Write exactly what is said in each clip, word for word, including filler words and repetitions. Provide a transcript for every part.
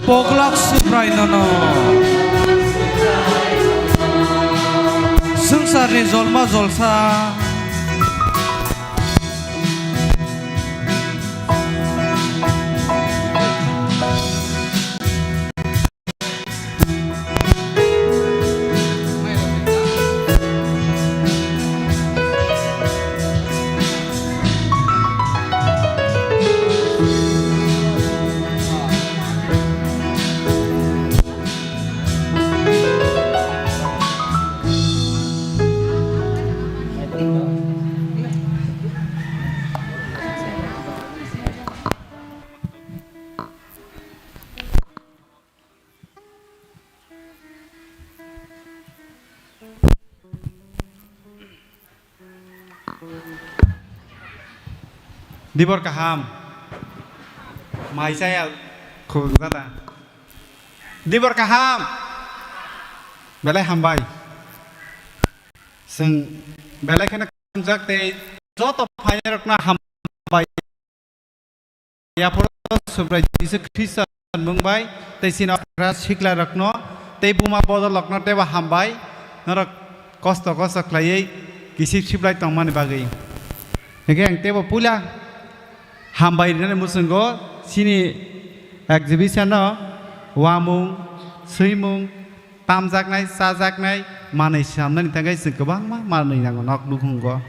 Poglok Subrai nono. Swngcharni jolma jolsa. Dibor kaham. Mai chaya khuluk jata. Dibor kaham. Belai hambai. Chwng belai kheno hamjak tei joto phainairokno hambai. Yaphoro Subrai Jisu Khristo mung bai tei chini okra sikla rokno tei buma bodol rokno teibo hambai norok kosto kosto khlaiwi kisip siplai tongmani bagwi. Hingkhe ang teibo puila hambai rinani muchungo chini exhibition no wamung, swimung, tamjaknai, chajaknai, manwi swnamnani thangwi chwng kwbangma manwi nango nok nukhungo.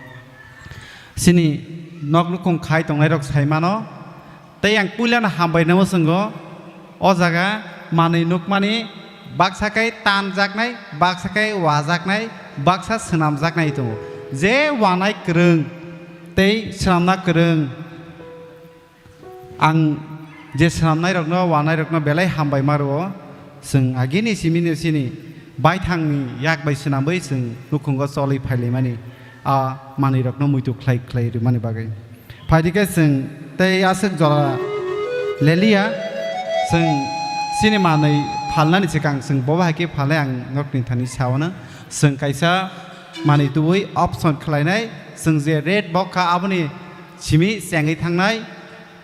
Chini nok nukhung khai tongnairok sai mano. Tei ang puilano hambai nangma chwngo. O jaga manwi nukmani baksa khe tanjaknai, baksa khe wajaknai, baksa swnamjaknai tongo. Je wanai kwrwng tei swnamna kwrwng, ang je swnamnairokno, wanairokno belai hambai ma rwo. Chwng agini simino chini baithangni yak bai swnamwi chwng nukhungo cholwi phailaimani, a manwirokno muitu khlai khlai rwmani bagwi. Phaidi khe chwng tei aswk jora leliya, chwng chini manwi phalnani swkang chwng bobo hai khe phalnai ang nokni thani saono. Chwng kaisa manwi tubui option khlainai, chwng je red bokha aboni simi chengwi thangnai.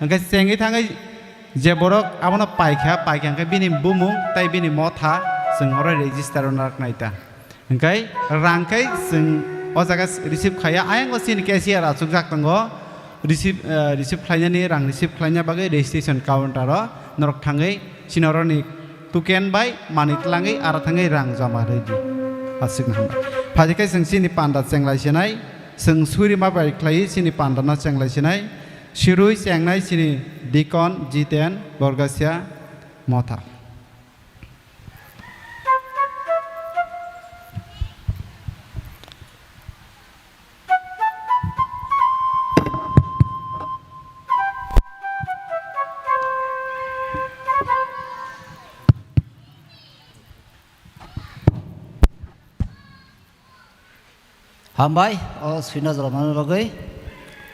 Hwnkhe chengwi thangwi je borok abono paikha, paikha hwnkhe bini bumung tei bini motha chwng oro register-o naraknai ta. Hwnkhe rang khe chwng o jaga receive khaiya, ayang o chini cashier achukjak tongo, receive, eh, receive khlainani, rang receive khlaina bagwi registration counter-o norok thangwi chini oroni token bai manwi twlangwi aro thangwi rang joma rwdi. Aswkno hambai. Phaidi khe chwng chini panda chenglai sinai, chwng surima bai khlaiwi chini panda no chenglai sinai, sirwi chengnai chini Deacon Jiten Borgasia Motha. Hambai, o swina jora manwi bagwi.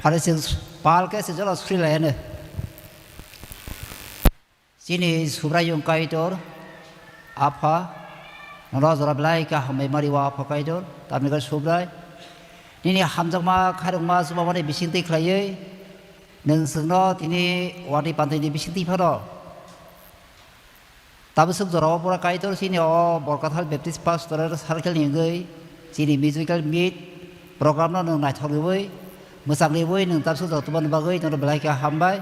Phari chwng pal khe se jora suri lai hwnwi. Chini Subraiyung Kaitor, Apha, nono jora belai khe hambai mari o Apha Kaitor, tamni khe Subrai. Nini hamjakma khairokma chubamani bisingtwi khlaiwi, nwng chwngno tini watwi pantwini bisingtwi phano. Tabuk swk jorao pura Kaitor chini o Borkathal Baptist Pastoral Circle ni wngwi chini musical meet program no nwng naithok riwi, mwchang riwi nwng tabuk swk jorao tubani bagwi nono belai khe hambai.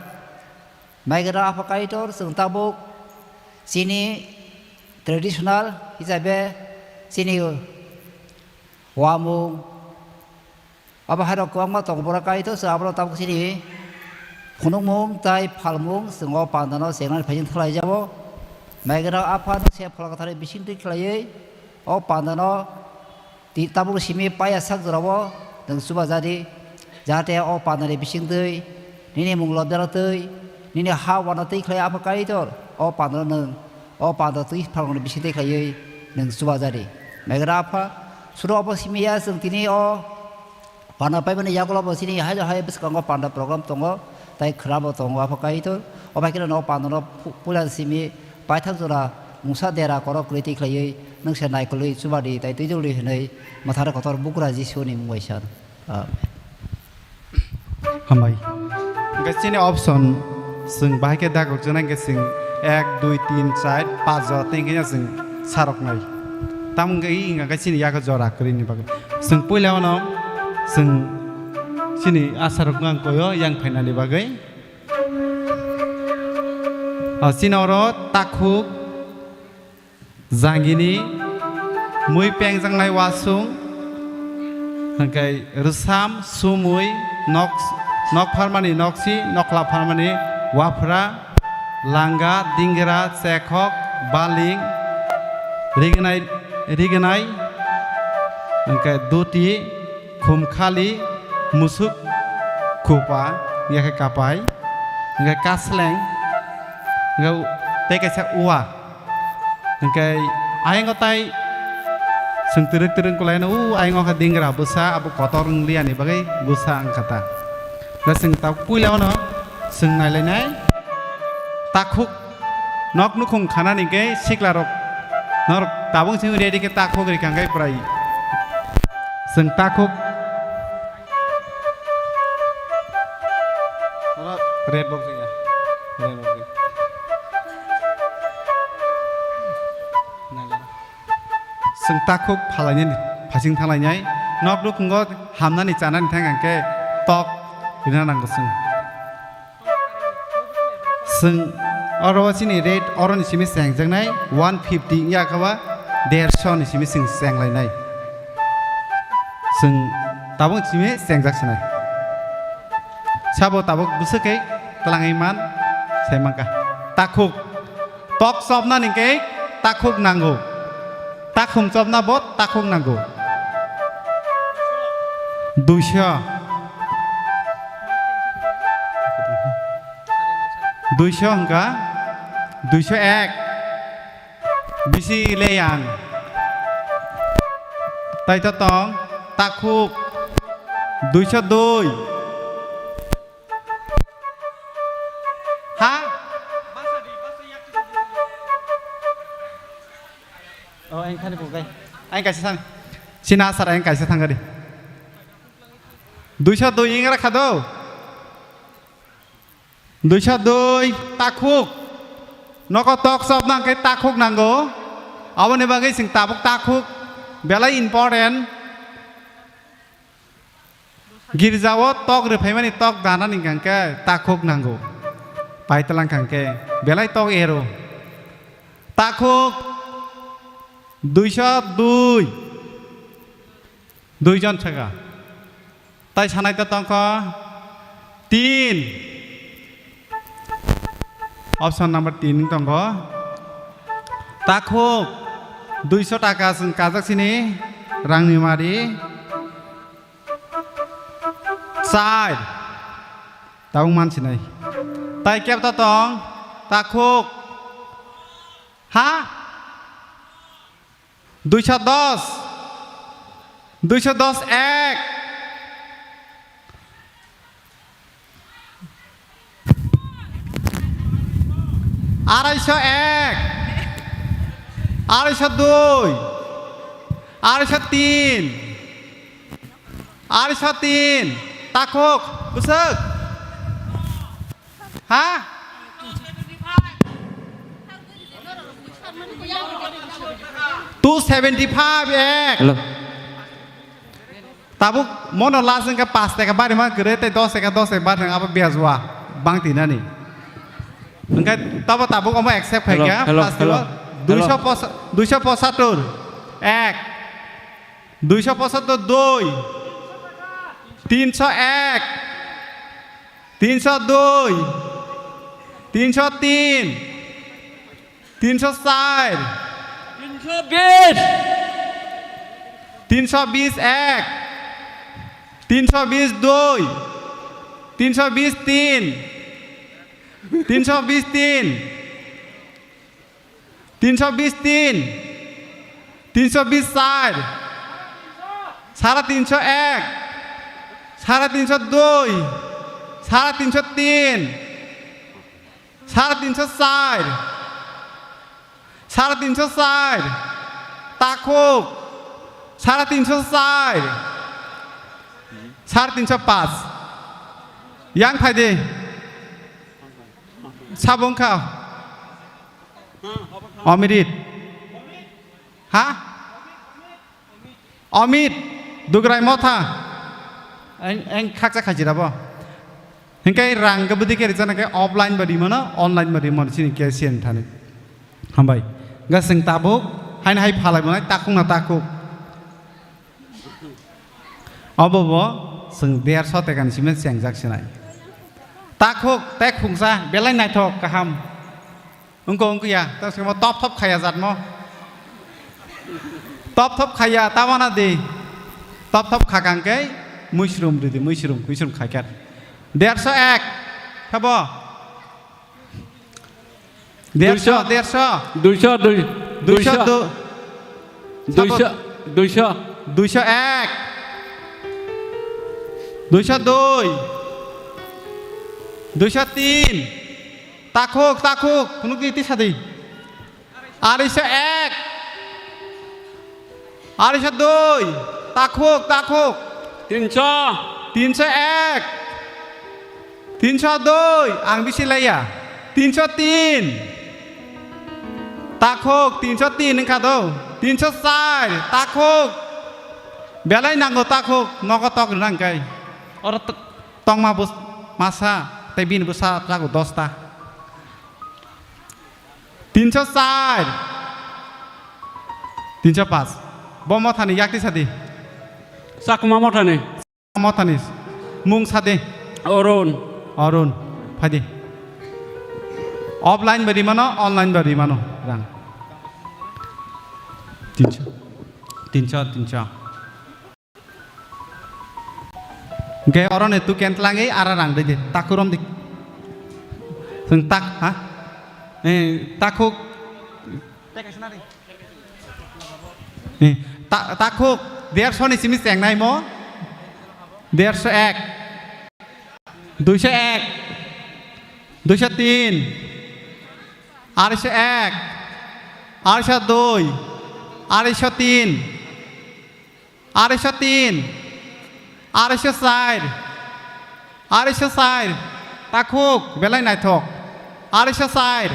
Maigra Apha Kaitor, chwng tabuk chini traditional hisabe chini wamung, abo hai rok kwbangma tongo, borok Kaitor, chwng aborok tabuk chini phunukmung tai phalmung, chwng o pandano chengnani phaising thalai jabo. Maigra Apha no se pholka thari bisingtwi khlaiwi o pandano Tini tabuk simi paiya sak jorao nwng chuba jadi, jahate o pandani bisingtwi nini mung lobjana twi, nini ha wana twi khlai Apha Kaitor, o pandano nwng o panda twi phalmani bisingtwi khlaiwi nwng chuba jadi. Maigra Apha, suro obo simi ya chwng tini o panda paimani yagulo bo chini hai hai bwskango panda program tongo, tai khwnabo tongo Apha Kaitor. O bai kheno o pandano pu-, puila simi paithak jora mungsa dera korok kwrwi twi khlaiwi nwng se naikolwi chubadi tai twijlwi hwnwi mwthangwi kotor bugra Jisuni mung bai san. Amen. Hambai. Khe chini option, chwng bahai khe dakhuk chwng nai khe chwng ek, dui, tin, char, panch jora tei khe chwng sarok nai. Tamo wngkha i wngkha khe chini yak jora kwrwini bagwi. Chwng puila ono chwng chini asarok wngkha koyo yang phainani bagwi. O chini oro takhuk, jangini, mui pengjaknai wasung, hwnkhe rwsam, sumui, nok, nok pharmani noksi, nokla pharmani waphra, langa, dingra, chekhok, baling, rignai, rignai, hwnkhe duti, khumkhali, musuk, khupa, yakhe kapai, hwnkhe kasleng, hwnkhe tei kaisa uwa. Hwnkhe ayang o tai chwng twrwk twrwk kwlaino, u ayang o kha dingra bwsa, abo kotor wng liyani bagwi bwsa wngkha ta. Da chwng ta puila ono chwng nailainai takhuk nok nukhung khanani khe siklarok norok tabuk chwng ready khe takhuk rikha khe prai chwng takhuk. Red box ya. Red box. Chwng takhuk phalainani phasing thanglainai. Nok nukhungo hamnani chanani thang hwnkhe tok rina nango chwng. Chwng oro chini rate oroni simi chengjaknai one fifty wngya khe ba dershoni simi chwng chenglainai. Chwng tabuk simi chengjak sinai. Sabo tabuk bwswk khe twlangwi man sai mankha. Takhuk. Tok chopnani khe takhuk nango. Takhum chopna bo takhuk nango. Duisho. Duisho hwnkha duisho ek. Bisi le yang. Tai to tong. Takhuk. Duisho dui. Ha? Oh, ang thani bukai. Ang kaisa thani. Sina asar ang kaisa thangari. Duisho dui ingra khado. Duisho dui takhuk. Noko tok sop nang khe takhuk nango. Aboni bagwi sing tabuk takhuk. Belai important. Girjao tok rwphaimani tok danani hwnkhe takhuk nango. Paitwlang hwnkhe belai tok ero. Takhuk duisho dui. Duijon saka. Tai sanai ta tongkho tin. Option number tin wng tongkho. Takhuk duisho taka chwng kajak sini rangni mari. Char. Tabuk mansinai. Tai kebta tong. Takhuk. Ha? Duisho dos. Duisho dos ek. Araisho ek. Araisho dui. Araisho tin. Araisho tin. Takhuk. Bwswk. Ha? Two seventy five ek. Hello. Tabuk mono last wngkha paanch taka bari ma kwrwi tei dos taka dos taka bari abo biyajwa bang tinani. Hwnkhe tabo tabuk omo accept khai kha. Hello, hello, first hello, hello. Duisho posa-, duisho posatur ek, duisho posatur dui, tinsho ek, tinsho dui, tinsho tin, tinsho char, tinsho bis, tinsho bis ek, tinsho bis dui, tinsho bis tin, tinsho bis tin, tinsho bis tin, tinsho bis char, sara tinsho ek, sara tinsho dui, sara tinsho tin, sara tinsho char, sara tinsho char, takhuk, sara tinsho char, sara tinsho paanch. Yang phaidi. Sabo wngkha Amirit. Ha? Amit, Dugrai Motha. Eng, eng khaksa khachi rabo. Hingke rang ke budi ke rijana ke offline ba rimano, online ba rimano chini K C N thani. Hambai. Gasing tabuk, hain hai phalai manai takung na takuk. Obo bo, sing derso tekan simen sengjak sinai. Takhuk, tek khungsa, belai naithok, kaham. Wngkha, wngkha ya, ta sima top top khaya jatmo. Top top khaya, ta wana di. Top top khakang khe, muisrum ridi, muisrum, muisrum khaikar. Derso ek, khabo. Derso, derso. Duiso, dui-, duiso duiso. Du-, duiso, sabo-, duiso. Duiso ek. Duiso dui. Duiso tin. Takhuk, takhuk, phunuk di tisa di. Arisa ek. Arisa dui. Takhuk, takhuk. Tinso. Tinso ek. Tinso dui. Ang bisi laya. Tinso tin. Takhuk, tinso tin wngkha do. Tinso char. Takhuk. Belai nango takhuk. Nogo tok rwnang kai. Oro t-, tongma bus masa. Tei bini bwsa jago dosta. Tinso char. Tinso pas. Bo mothani yakti sadi. Chakma mothani. Mothani. Mung sadi. Arun. Arun. Phadi. Offline ba rimano, online ba rimano. Rang. Tinso. Tinso, tinso. Hingke oro ni tu ken tlangwi ara rang ridi. Takhuk romdi. Chwng tak, ha? Eh, takhuk. Eh, ta-, takhuk. Derso ni simi chengnai mo. Derso ek. Duiso ek. Duiso tin. Arso ek. Arso dui. Arso tin. Arso tin, arso char, arso char, takhuk, belai naithok, arso char,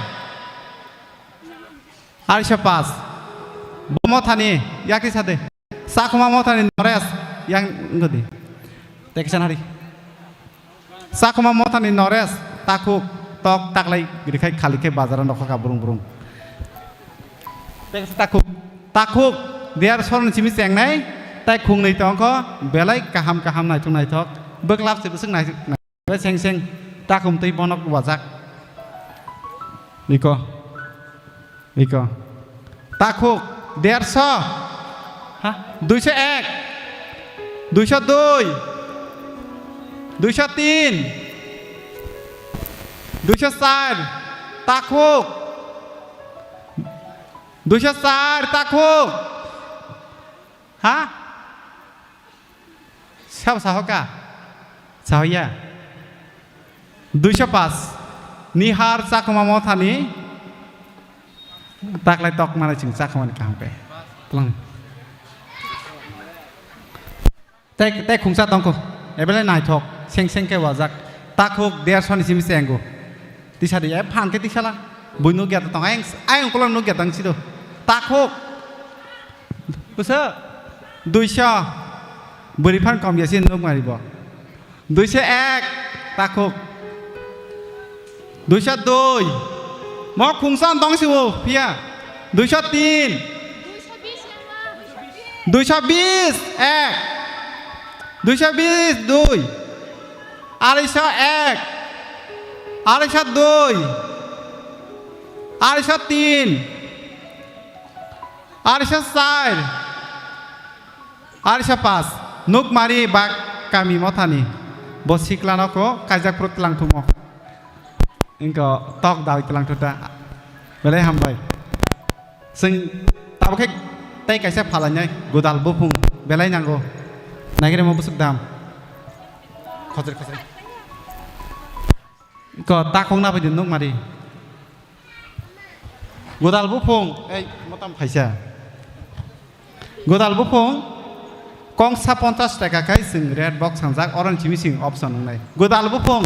arso pas, bo mothani, yakti sade, Chakhuma mothani Nores, yang ngodi, teksan hari. Chakhuma mothani Nores, takhuk, tok taklai, girikhai khali khe bazaro nokha ka brung brung. Tei kaisa takhuk, takhuk, derso ni simi chengnai, tei khungnwi tongkho, belai kaham kaham naithok naithok, bwklap se bwswk naithok naithok, seng seng, takhum tei bonok wajak. Iko. Iko. Takhuk, derso. Ha? Duiso ek. Duiso dui. Duiso tin. Duiso char. Takhuk. Duiso char. Takhuk. Ha? Sabo sahoka? Sahoya. Duiso pas. Nihar Chakhuma mothani taklai tok manai chwng Chakhumani kaham khe. Tlang. Tei, tei khungsa tongkho. Ebelai naithok. Seng seng khe wajak. Takhuk derso ni simi chengo. Tisa di, e phan khe tisala. Bui nukya tong. Ayang, ayang kolom nukya tong sido. Takhuk. Busa. Duiso. Buri phan kom ya sin nuk mari bo. Duiso ek. Takhuk. Duiso dui. Mo khungsa tong sibo. Pia. Duiso tin. Duiso bis ek. Duiso bis dui. Arisa ek. Arisa dui. Arisa tin. Arisa char. Arisa pas. Nukmari bak kami mothani. Bo sikla noko kaijak phuru tlang thumo. Ingko tok dawi tlang thuta. Belai hambai. Sing tabukhe tei kaisa phalainai godal buphung belai nango. Naikhe mo busuk dam. Khosri khosri. Ko takhuk na phaidi nukmari. Godal buphung, ei, motam phaisa. Godal buphung, kongsa ponchas taka khai chwng red box sanjak, orange missing option wngnai. Godal buphung,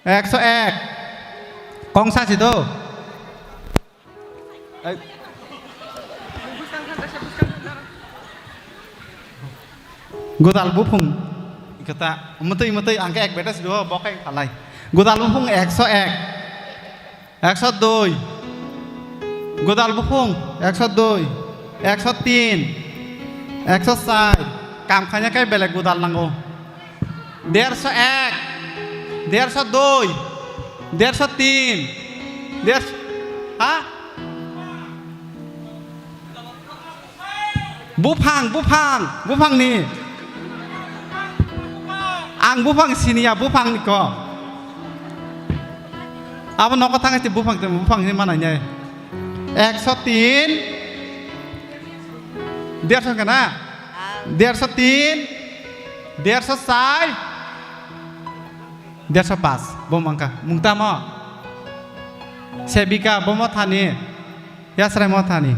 ekso ek, Kongsa si do. Ai. Godal buphung. Kata, mutui, mutui, ang khe ek bete si do, bo khe phalai. Godal buphung ekso ek. Ekso dui. Godal buphung, ekso dui. Ekso tin. Ekso sar. Kam khaina khe belek godal nango. Derso ek, derso dui, derso tin, derso, ha? Buphang, buphang, buphangni. Ang buphang siniya, buphangni ko. Abo nogo thangsi buphang, buphang hinwi manai nai. Ekso tin, derso kana? Derso tin, derso sar, derso pas. Bo mangka. Mung tamo? Sebika, bo mo thani. Yasrai mo thani.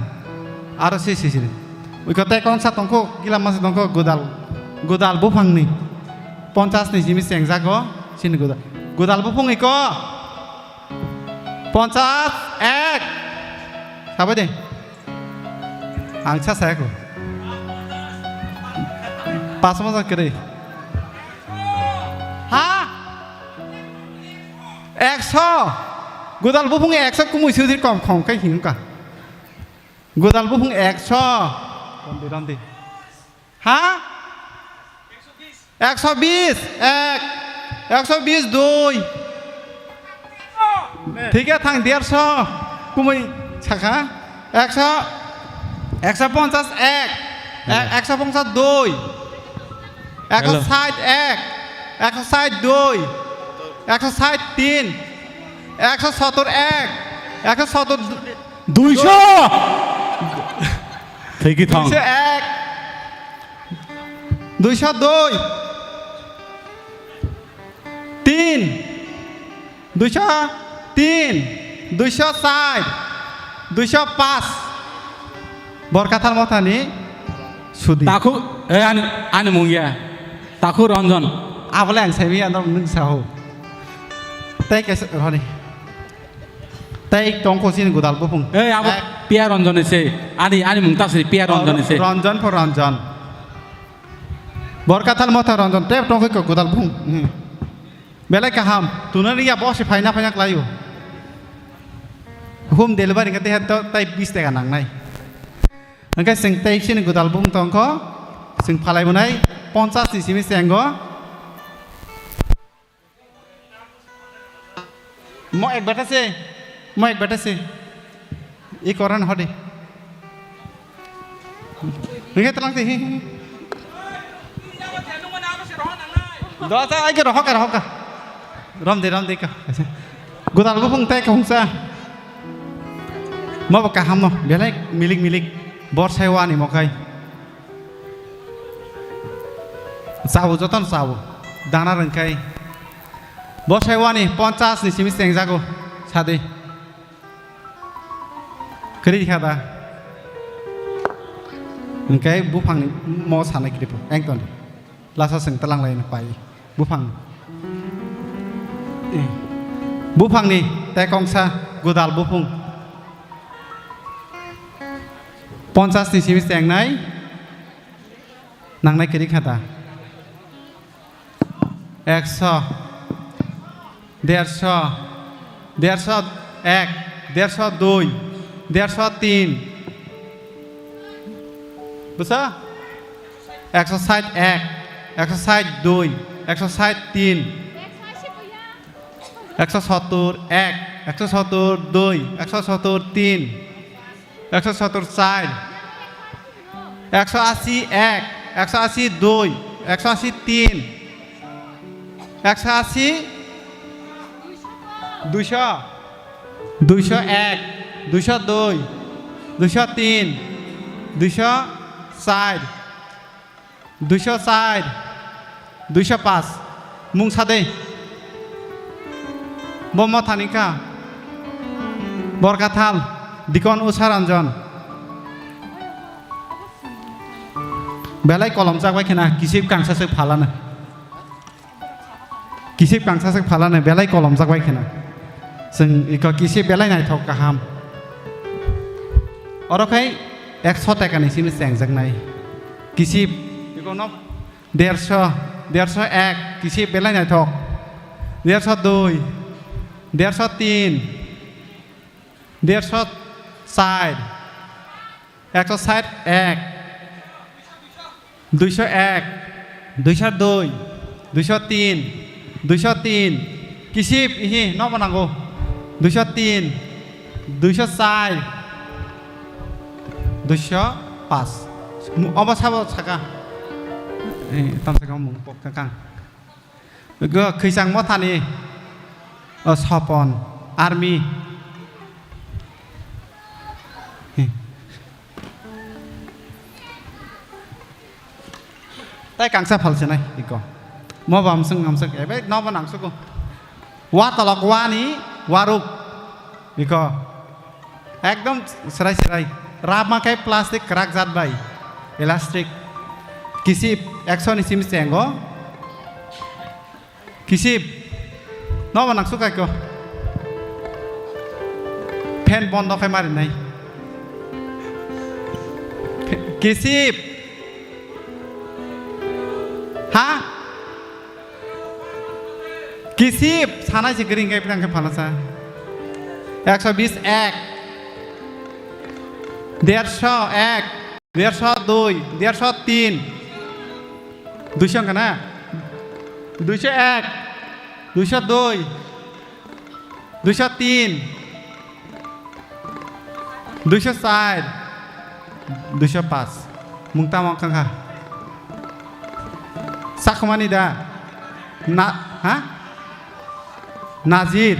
Aro si, si, si. Iko tei kongsa tongkho, gila masa tongkho, godal. Godal buphangni. Ponchas ni simi chengjago, sini godal. Godal buphung iko. Ponchas ek. Sabai de. Ang sa saya ko. Pas mo sa kere. Ha? Ekso. Godal buphung ekso kumui sudir kom khom kai hingka. Godal buphung ekso. Ramdi, ramdi. Ha? Ekso bis, ek. Ekso bis, dui. Thik khe thang derso. Kumui sakha. Ekso, ekso ponchas ek. Ek, ekso ponchas dui. Ekso sait ek. Ekso sait dui. Ekso sait tin. Ekso sotor ek. Ekso sotor du-, duiso. Thik khe thang. Duiso ek. Duiso dui. Tin. Duiso tin. Duiso sar. Duiso pas. Borkathal mothani sudi. Takhu, eh, ani, ani mung ya. Takhu Ranjan. Abole ang saimi ano nung saho. Tei kaisa roni. Tei tongkho sini godal buphung. Eh, abo ek. Pia Ranjan se. Ani, ani mung ta se Pia Ranjan se. Ranjan po Ranjan. Borkathal motha Ranjan tep tongkho ko godal buphung. Hmm. Belai kaham. Tuna riya bo se phaina phaina klaio. Home delivery kate het to tai bis taka nangnai. Hingke sing tei sini godal buphung tongkho. Sing phalai bunai ponchas ni simi sengo. Mo ek beta se, mo ek beta se. I koran hodi. Ringe telang te hi. Dosa ai ke rohoka, rohoka. Rom de, rom de ka. Godal buphung tai kahumsa. Mo bo kaham no, belai milik milik. Bor sai wani mokai. Chao, jotono chao. Dana rwngkhai. Bo sai wani ponchas ni simi chengjago. Sadi. Kwrwi kha da. Hingkhe buphangni mo sanai kwrwi pho. Engtoni. Lasa chwng twlang lai pai. Buphang. Buphangni tekongsa godal buphung. Ponchas ni simi chengnai. Nangnai kwrwi kha da? Ekso, derso, derso ek, derso dui, derso tin. Busa? Ekso sait ek, ekso sait dui, ekso sait tin, ekso sotur ek, ekso sotur dui, ekso sotur tin. Ekso sotur char, ekso asi ek, ekso asi dui, ekso asi tin, ekso asi, duiso, duiso ek, duiso dui, duiso tin, duiso char. Duiso char, duiso pas. Mung sa de. Bo mothani kha. Borkathal, Dikon Usha Ranjan. Belai kolomjak bai khena, kisip kangsa se phalana. Kisip kangsa se phalana, belai kolomjak bai khena. Chwng iko kisip belai naithok kaham. Oro khai ekso taka ni simi chengjaknai. Kisip iko no derso, derso ek, kisip belai naithok. Derso dui, derso tin, derso char, ekso sait ek, duiso ek, duiso dui, duiso tin, duiso tin, kisip ihi nobo nango, duiso tin, duiso char, duiso pas. Obo sabo saka. Eh, tam saka mung pok kang. Go khwisang mothani, o, Sopon, army. Tai kangsa phalsinai iko. Mo bamswng ngamswk ebe nobo nangsugo. Wa tolok wani waruk. Iko. Ekdom srai srai. Rama khe plastic kwrak jat bai. Elastic. Kisip ekso ni simi chengo. Kisip. Nobo nangsu kaiko. Fan bondo khai marinai. Kisip. Ha? Kisip sanai se gring kai plang ke phalasa. Ekso bis ek. Dersho ek. Dersho dui. Dersho tin. Duisho kana? Duisho ek. Duisho dui. Duisho tin. Duisho char, duisho pas. Mung tamo wngkha kha? Sakhmani da? Na, ha? Nazir.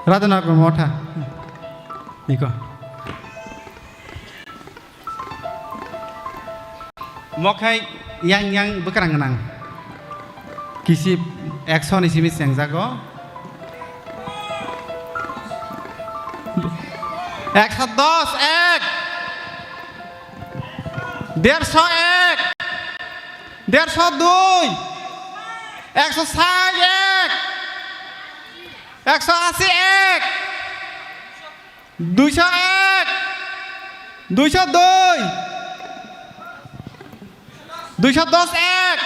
Radhanagar Motha. Niko. Mokhai yang yang bwkrang gwnang. Kisip ekso ni simi chengjago. Ekso dos ek. Dersho ek. Dersho dui. Ekso sait ek. Ekso asi ek. Duisho ek, duisho dui, duisho dos ek.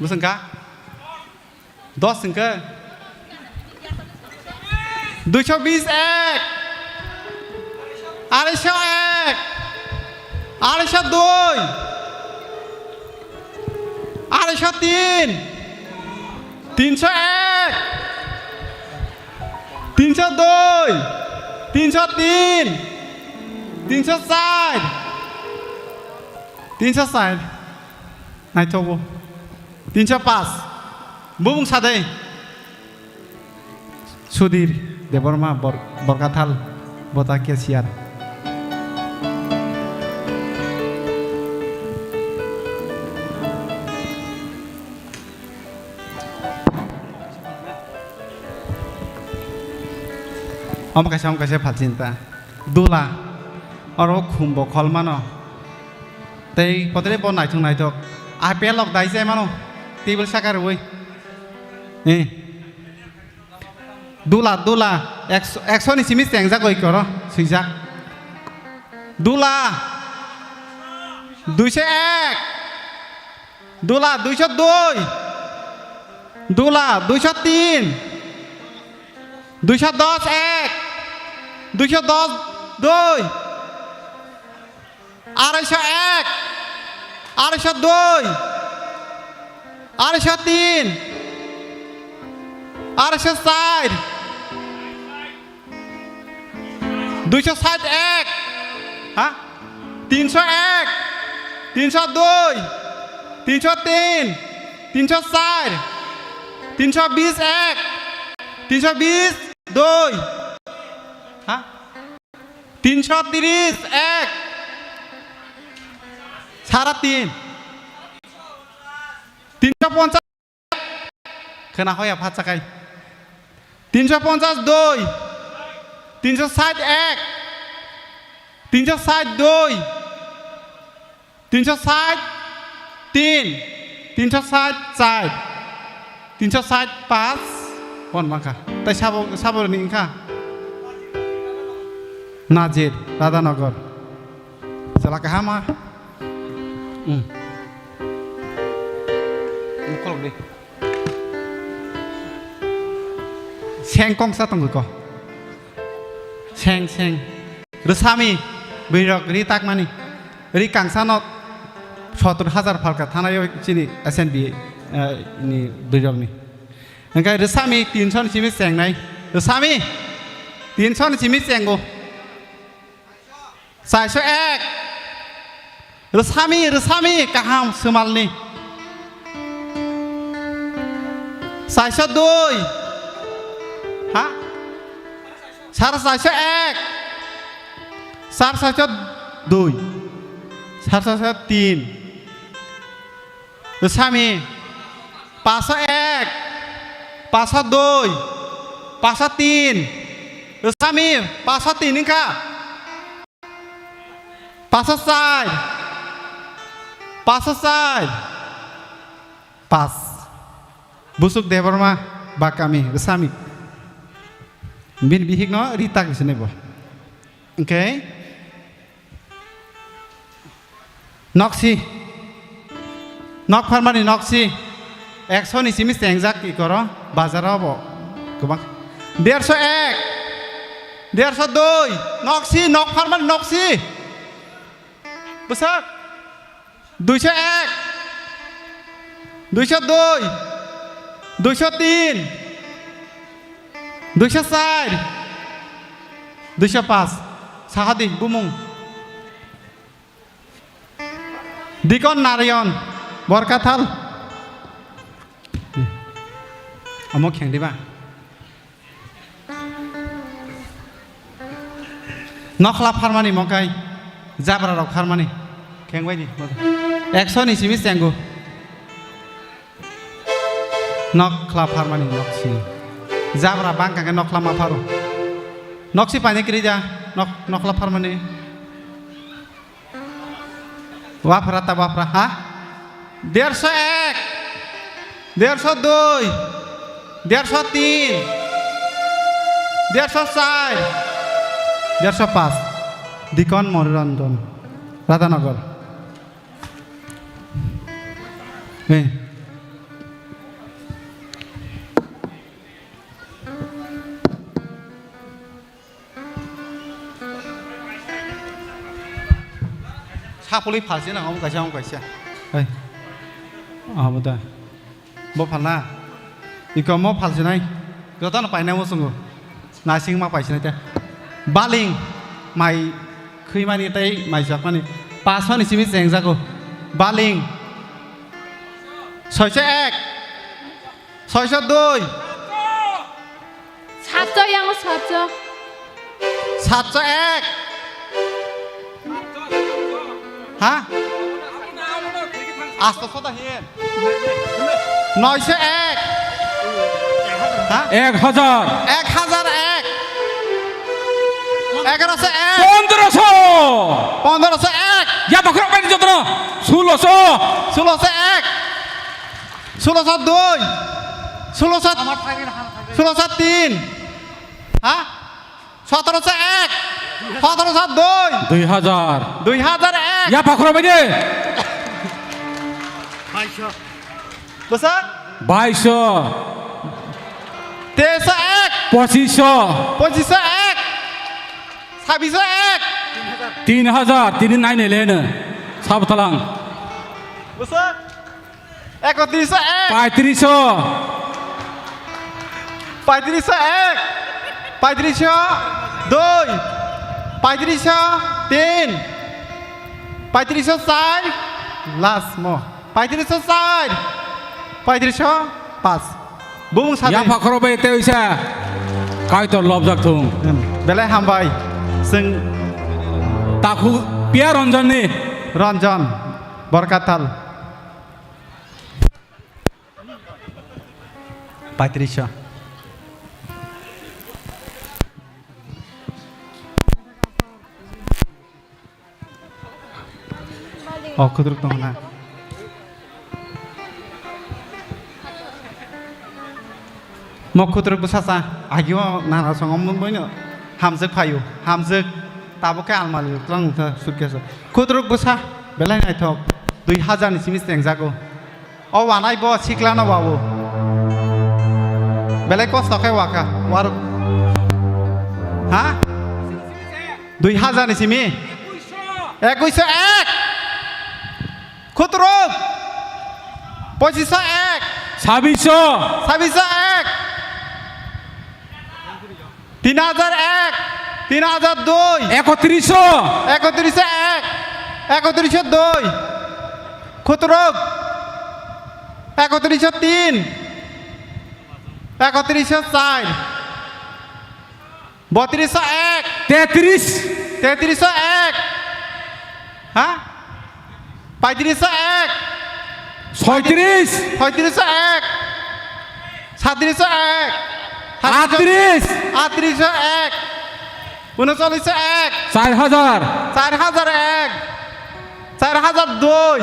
Bwswng kha? Dos wngkha? Duisho bis ek, arisho ek, arisho dui, arisho tin. Tinsho ek, tinsho dui, tinsho tin, tinsho char, tinsho char, naithogo, tinsho pas, bubung sadai, Sudhir Debbarma, Bor-, Borkathal, Bota Cashier. Omo kaisa, omo kaisa phalsinta. Dula. Oro khumbo khol mano. Tei kotorni bo naithok naithok. Apple rok dai chai mano. Table saka rwui. Eh. Dula, dula. Ekso, ekso ni simi chengjak oi koro. Swijak. Dula. Duisho ek. Dula, duisho dui. Dula, duisho tin. Duisho dos ek. Duisho dos dui. Arisho ek. Arisho dui. Arisho tin. Arisho char. Duisho sait ek. Ha? Tinsho ek. Tinsho dui. Tinsho tin. Tinsho char. Tinsho bis ek. Tinsho bis dui. Ha? Tinsho tiris ek. Sara tin. Tinsho ponchas. Khwna hoya pha chakai. Tinsho ponchas dui, tinsho sait ek, tinsho sait dui, tinsho sait tin, tinsho sait char, tinsho sait pas, Bon mankha. Tai sabo, sabo ni wngkha? Najir, Radhanagar. Jala kahama. Hmm. Mukolok di. Seng kongsa tongo ko. Seng, seng. Rwsami, bwrwirok ri takmani. Ri kangsano sotur hajar phalka thanaio chini S N B, eh, ni bwrwirokni. Hingke rwsami tinso ni simi chengnai. Rwsami tinso ni simi chengo. Saiso ek. Rwsami, rwsami kaham swmalni. Saiso dui. Ha? Sar saiso ek. Sar saiso dui. Sar saiso tin. Rwsami, paso ek, paso dui, paso tin. Rwsami, paso tin wngkha. Paso char, paso char, pas. Busuk Debbarma, Bakami, Rwsami. Bini bihikno ri tak sinai bo. Okay. Noksi. Nok pharmani noksi. Ekso ni simi chengjak ikoro, bazaro bo. Kwbang. Derso ek. Derso dui. Noksi, nok pharmani noksi. Bwsak. Duiso ek. Duiso dui. Duiso tin. Duiso char. Duiso pas. Sahadi bumung. Dikon Narayan, Borkathal. Omo kheng diba? Nokhla pharmani mokai, jabra rok pharmani. Kheng bai di. Ekso ni simi chengo. Nokhla pharmani noksi. Jabra bangkha khe nokhla ma pharo. Noksi paini kri ja, nok-, nokhla pharmani. Wafra ta wafra, ha? Derso ek, derso dui, derso tin, derso char, derso pas. Dikon Moniranjan, Radhanagar. Hey. Sapului phalsi nang omo kaisa, omo kaisa. Hey. Abo da. Bo phalna. Iko mo phalsi nai. Jotono painai mo sungo. Nasing ma paisi nai te. Baling. Mai khwimani tei mai jakmani. Pasmani simi chengjago. Baling. Soicha ek. Soicha dui. Satso yang satso. Satso ek. Ha? Asto soda hin. Noisho ek. Ha? Ek hajar. Ek hajar ek. Egaroso ek. Pondroso. Pondroso ek. Ya bakhro pai jotno. Suloso. Suloso ek. Suloso dui. Suloso. Suloso tin. Ha? Sotoroso ek. Sotoroso dui. Dui hajar. Dui hajar ek. Ya pakhro bai de. Bwsa? Baiso. Teso ek. Pochisho. Pochisho ek. Sabiso ek. Tin hajar. Tini nai nai lene. Sabtalang. Bwsa? Ekotrisho ek. Paitrisho. Paitrisho ek. Paitrisho dui. Paitrisho tin. Paitrisho char. Last mo. Paitrisho char. Paitrisho pas. Bumung sadi. Ya pakhoro bai te uisa. Kaitor lobjak thung. Hmm. Belai hambai. Sing. Takhu Pia Ranjan ni. Ranjan. Borkathal. Patricia. Oh, kudruk tong na. Mo khutruk bwsa cha, agio nana songo mungboino hamjwk phaio, hamjwk. Tabuk khe almari twlang wngkha suitcase. Khutruk bwsa, belai naithok, dui hajar ni simi chengjago. O wanai bo siklano babu. Belai kosto khe waka, waruk. Ha? Dui hajar ni simi? Ekuiso ek. Khutruk. Pochisho ek. Sabisho. Sabisho ek. Tin hajar ek. Tin hajar dui. Ekotrisho. Ekotrisho ek. Ekotrisho dui. Khutruk. Ekotrisho tin. Ekotrisho char. Botrisho ek. Tetris. Tetrisho ek. Ha? Paitrisho ek. Soitris. Soitrisho ek. Satrisho ek. Atris. Atrisho ek. Unochollisho ek. Char hajar. Char hajar ek. Char hajar dui.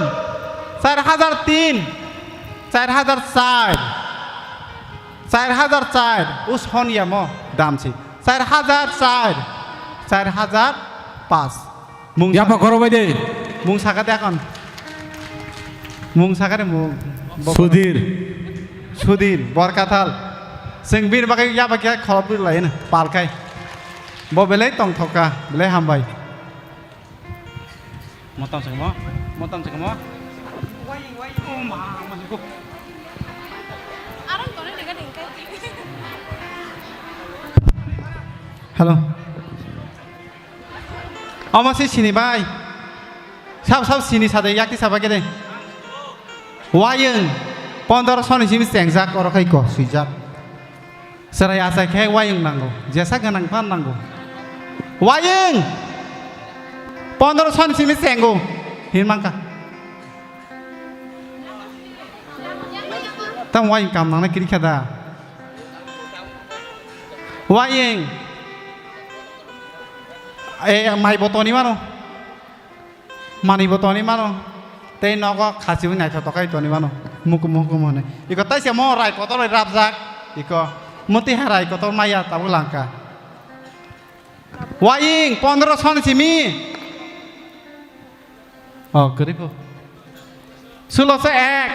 Char hajar tin. Char hajar char. Char hajar char. Us hon yamo damsi. Char hajar char, char hajar pas. Mung Yapha sa-, khorok bai de. Mung sakha de akhon. Mung sakha de mung. Bo-, Sudhir. Sudhir, Borkathal. Chwng bini bagwi yapha khe khorok bwrwi lai hino, pal khai. Bo belai tongthok kha, belai hambai. Motam se mo, motam se mo. Wai, wai, oh ma, ma ko. Hello. Omo se sini bai. Sab sab sini sade yakti saba gede. Wayeng pondro soni simi chengjak oro khai ko swijak. Chwrai achai khe wayung nango, jesa gwnang phan nango. Wayung! Pondro soni simi chengo, hinmangkha. Tam wayung kam nangna kiri kha da. Wayung! E, mai bo toni mano. Manwi bo toni mano. Tei nogo khasiwi naithotok khai toni mano. Mukum mukum hwnwi. Iko taisa mo rai kotor bai rapjak. Iko. Muti ha rai kotor maya tabuk langka. Waying pondro soni simi. Oh, kwrwi pho. Suloso ek.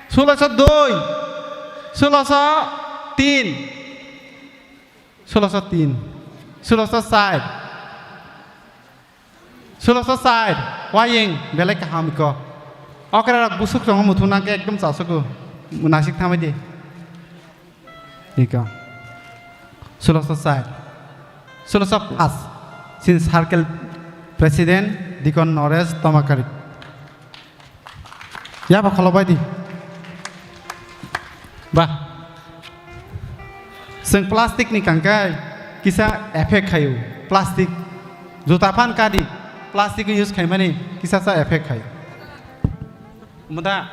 Suloso dui. Suloso tin. Suloso tin. Suloso char. Suloso char, wayeng, belai kaham iko. Okra rok busuk tongo muthung nang khe ekdom chasogo. Nasik thamai di. Iko. Suloso char. Suloso pas. Sin circle president Dikon Nores Tomakari. Yaba kholo bai di. Ba. Chwng plastic ni kangkai kisa effect khaio. Plastic. Juta phan kadi. Plastic use khaimani kisa sa effect khaio. Muda.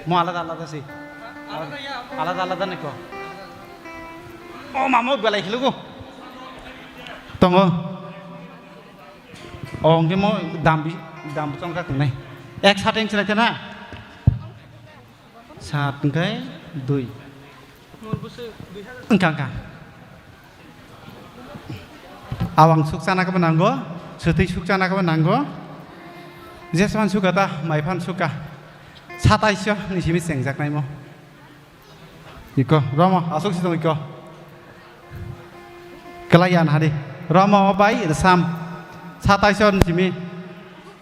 Mo alada alada si. Alada alada ni ko. Oh, mamo belai khilugo. Tongo. O hwnkhe mo dam bi-, dam bwsong kha tongnai. Ek sat wng sinai tena. Sat wngkhe dui. Wngkha, wngkha. Awang suk chana khe bo nango, swtwi suk chana khe bo nango. Jeswan suk kha ta, mai phan suk kha. Satais ni simi chengjak nai mo. Iko, romo, aswk si tong iko. Kelai yan hari. Romo bai resam. Satais ni simi.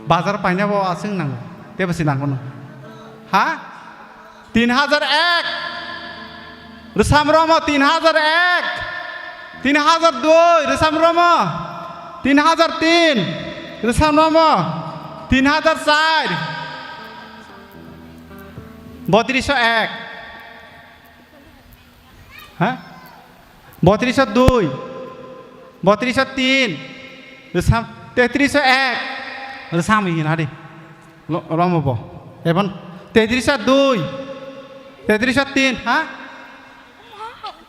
Bazar paina bo aswk nang. Tebo si nang kono. Ha? Tin hajar ek. Resam romo tin hajar ek. Tin hajar dui, resam romo. Tin hajar tin. Resam romo. Tin hajar char. Botrisho ek. Ha? Botrisho dui. Botrisho tin. Resam, tetrisho ek. Resam hin hari. Lo-, romo bo. Ebon tetrisho dui. Tetrisho tin. Ha?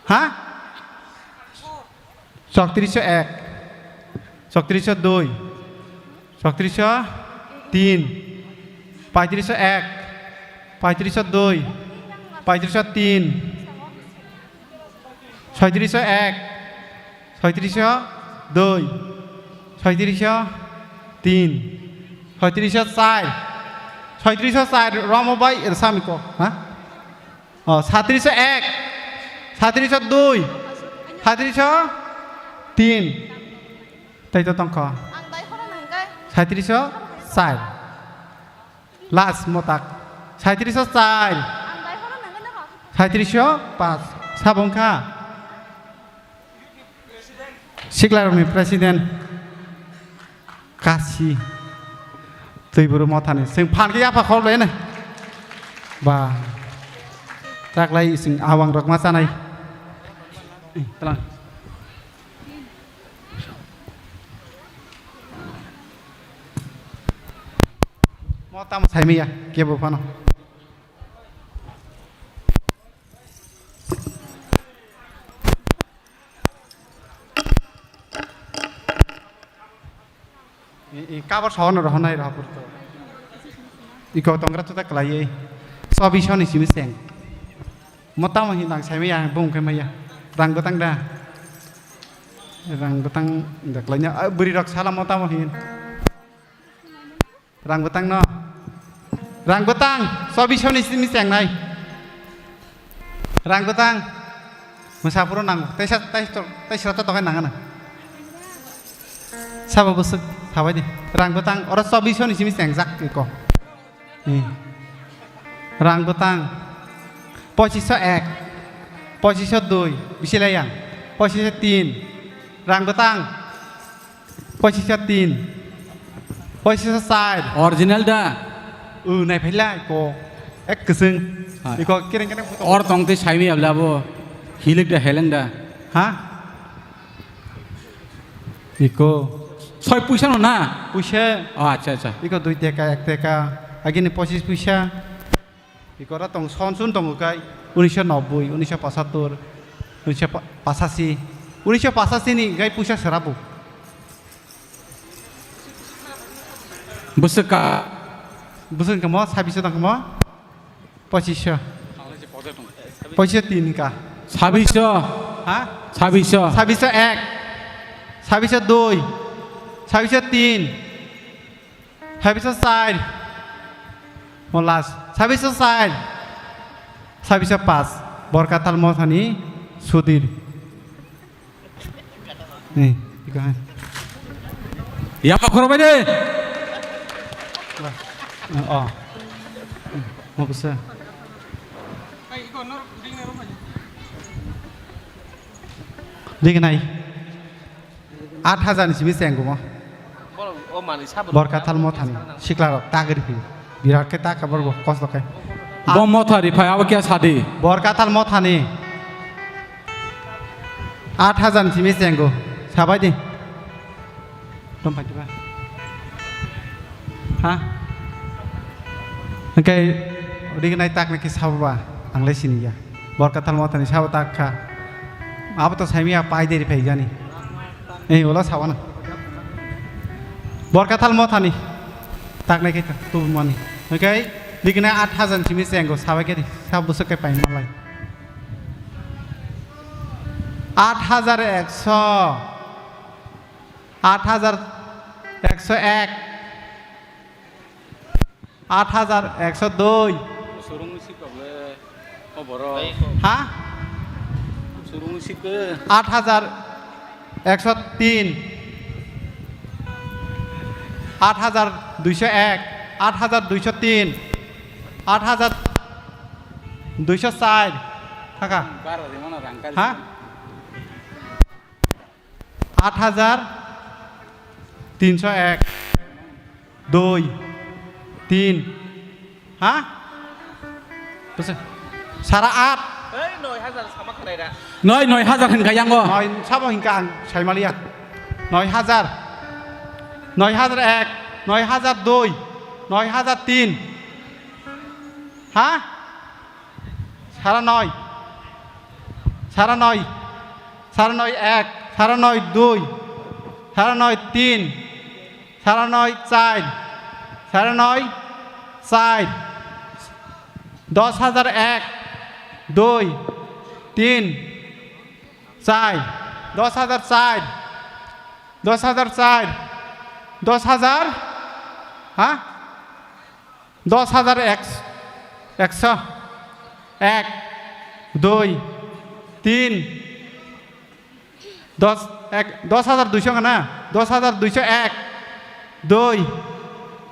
Ha? Choktrish ek, choktrish dui, choktrish tin, paitris ek, paitris dui, paitris tin, Soitriso ek, soitriso dui, soitriso tin, soitriso char, soitriso char, romo bai rwsami ko, ha? O, satriso ek, satriso dui, satriso tin. Tei to tongkho. Satriso char. Last motak. Satriso char. Satriso pas. Sabo wngkha. Siklarokni president. Kasi. Twi buru mothani. Sing phan khe yapha khorlai na. Ba. Taklai sing awang rok ma chanai. Eh, tlang. Mo tamo saimaya, kebo phano. I, i, kabor sawan rohonai rohapur to. Iko tongra tuta kalai. Sobi soni simi seng. Mo tamo hin lang saimaya, bung khe maya. Rang gotang da. Rang gotang da kalai nya, ah, bwrwi rok sala mo tamo hin. Rang bwtang no. Rang bwtang, sobi soni simi chengnai. Rang bwtang. Mwsapuro nango. Teisa, teis to, teisra to tokai nangana. Sabo bwswk sabai di. Rang bwtang, oro sobi soni simi chengjak iko. Hmm. Rang bwtang. Pochiso ek. Pochiso dui. Bisi lai yang. Pochiso tin. Rang bwtang. Pochiso tin. Pochiso char. Original da? O, nai phailai ko. Ek kwswng. Ha. Iko kereng kereng photo. Or tong tei saimi abla bo. Hilik da heleng da. Ha? Iko. Soi puisa no na? Puisa. Oh, acha, acha. Iko dui teka, ek teka. Agini pochis puisa. Ikora tong sonsun tongo kai unisho nobboi, unisho pochattor, unisho pachasi, unisho pachasi ni kai puisa sera bo. Bwswk ka? Bwswk ka mo, sabisho tong mo? Pochisho. Pochisho tin ka. Sabisho. Ha? Sabisho. Sabisho ek. Sabisho dui. Sabisho tin. Sabisho char. Mo last. Sabisho char. Sabisho pas. Borkathal mothani Sudir. Ni, iko hai. Yapa khoro bai de. Oh. Mo kusa. Dignai. Aat hajar ni simi chenggumo. Borok o manwi sabo Borkathal mothani siklarok tagri phi. Birat khe ta khe borok kosto khe. Bo mothari phai abo kya sadi? Borkathal mothani aat hajar ni simi chengu. Sabai di. Tom phai diba. Ha? Hingke rignai takni khe sabo ba ang le siniya. Borkathal mothani sabo tak kha. Abo to saimiya pai deri phai jani. Ei, ola sawana. Borkathal mothani. Taknai khe tubumani. Hingke rignai aat hajar simi chengo sabai khe sabo bwswk khe pai malai. Aat hajar ekso. Aat hajar ekso ek. Aat hajar ekso dui. Surung si kable. O boro. Ha? Surung si ke. Aat hajar ekso tin. Aat hajar duiso ek. Aat hajar duiso tin. Aat hajar duiso char. Thaka. Bara de mana rangkal. Ha? Aat hajar tinso ek, dui, tin. Ha? Bwswk? Sara aat. Ei, noi hajar sama khnai da. Noi, noi hajar hinkha yango. Noi sabo hinkha ang saimaliya. Noi hajar. Noi hajar ek, noi hajar dui, noi hajar tin. Ha? Sara noi. Sara noi. Sara noi ek. Sara noi dui. Sara noi tin. Sara noi char. Sara noi char. Dos hajar ek. Dui. Tin. চার, দশ হাজার চার, দশ হাজার চার, দশ হাজার, হ্যাঁ? দশ হাজার এক, একশো, এক, দুই, তিন, দশ, এক, দশ হাজার দুইশো না? দশ হাজার দুইশো এক, দুই,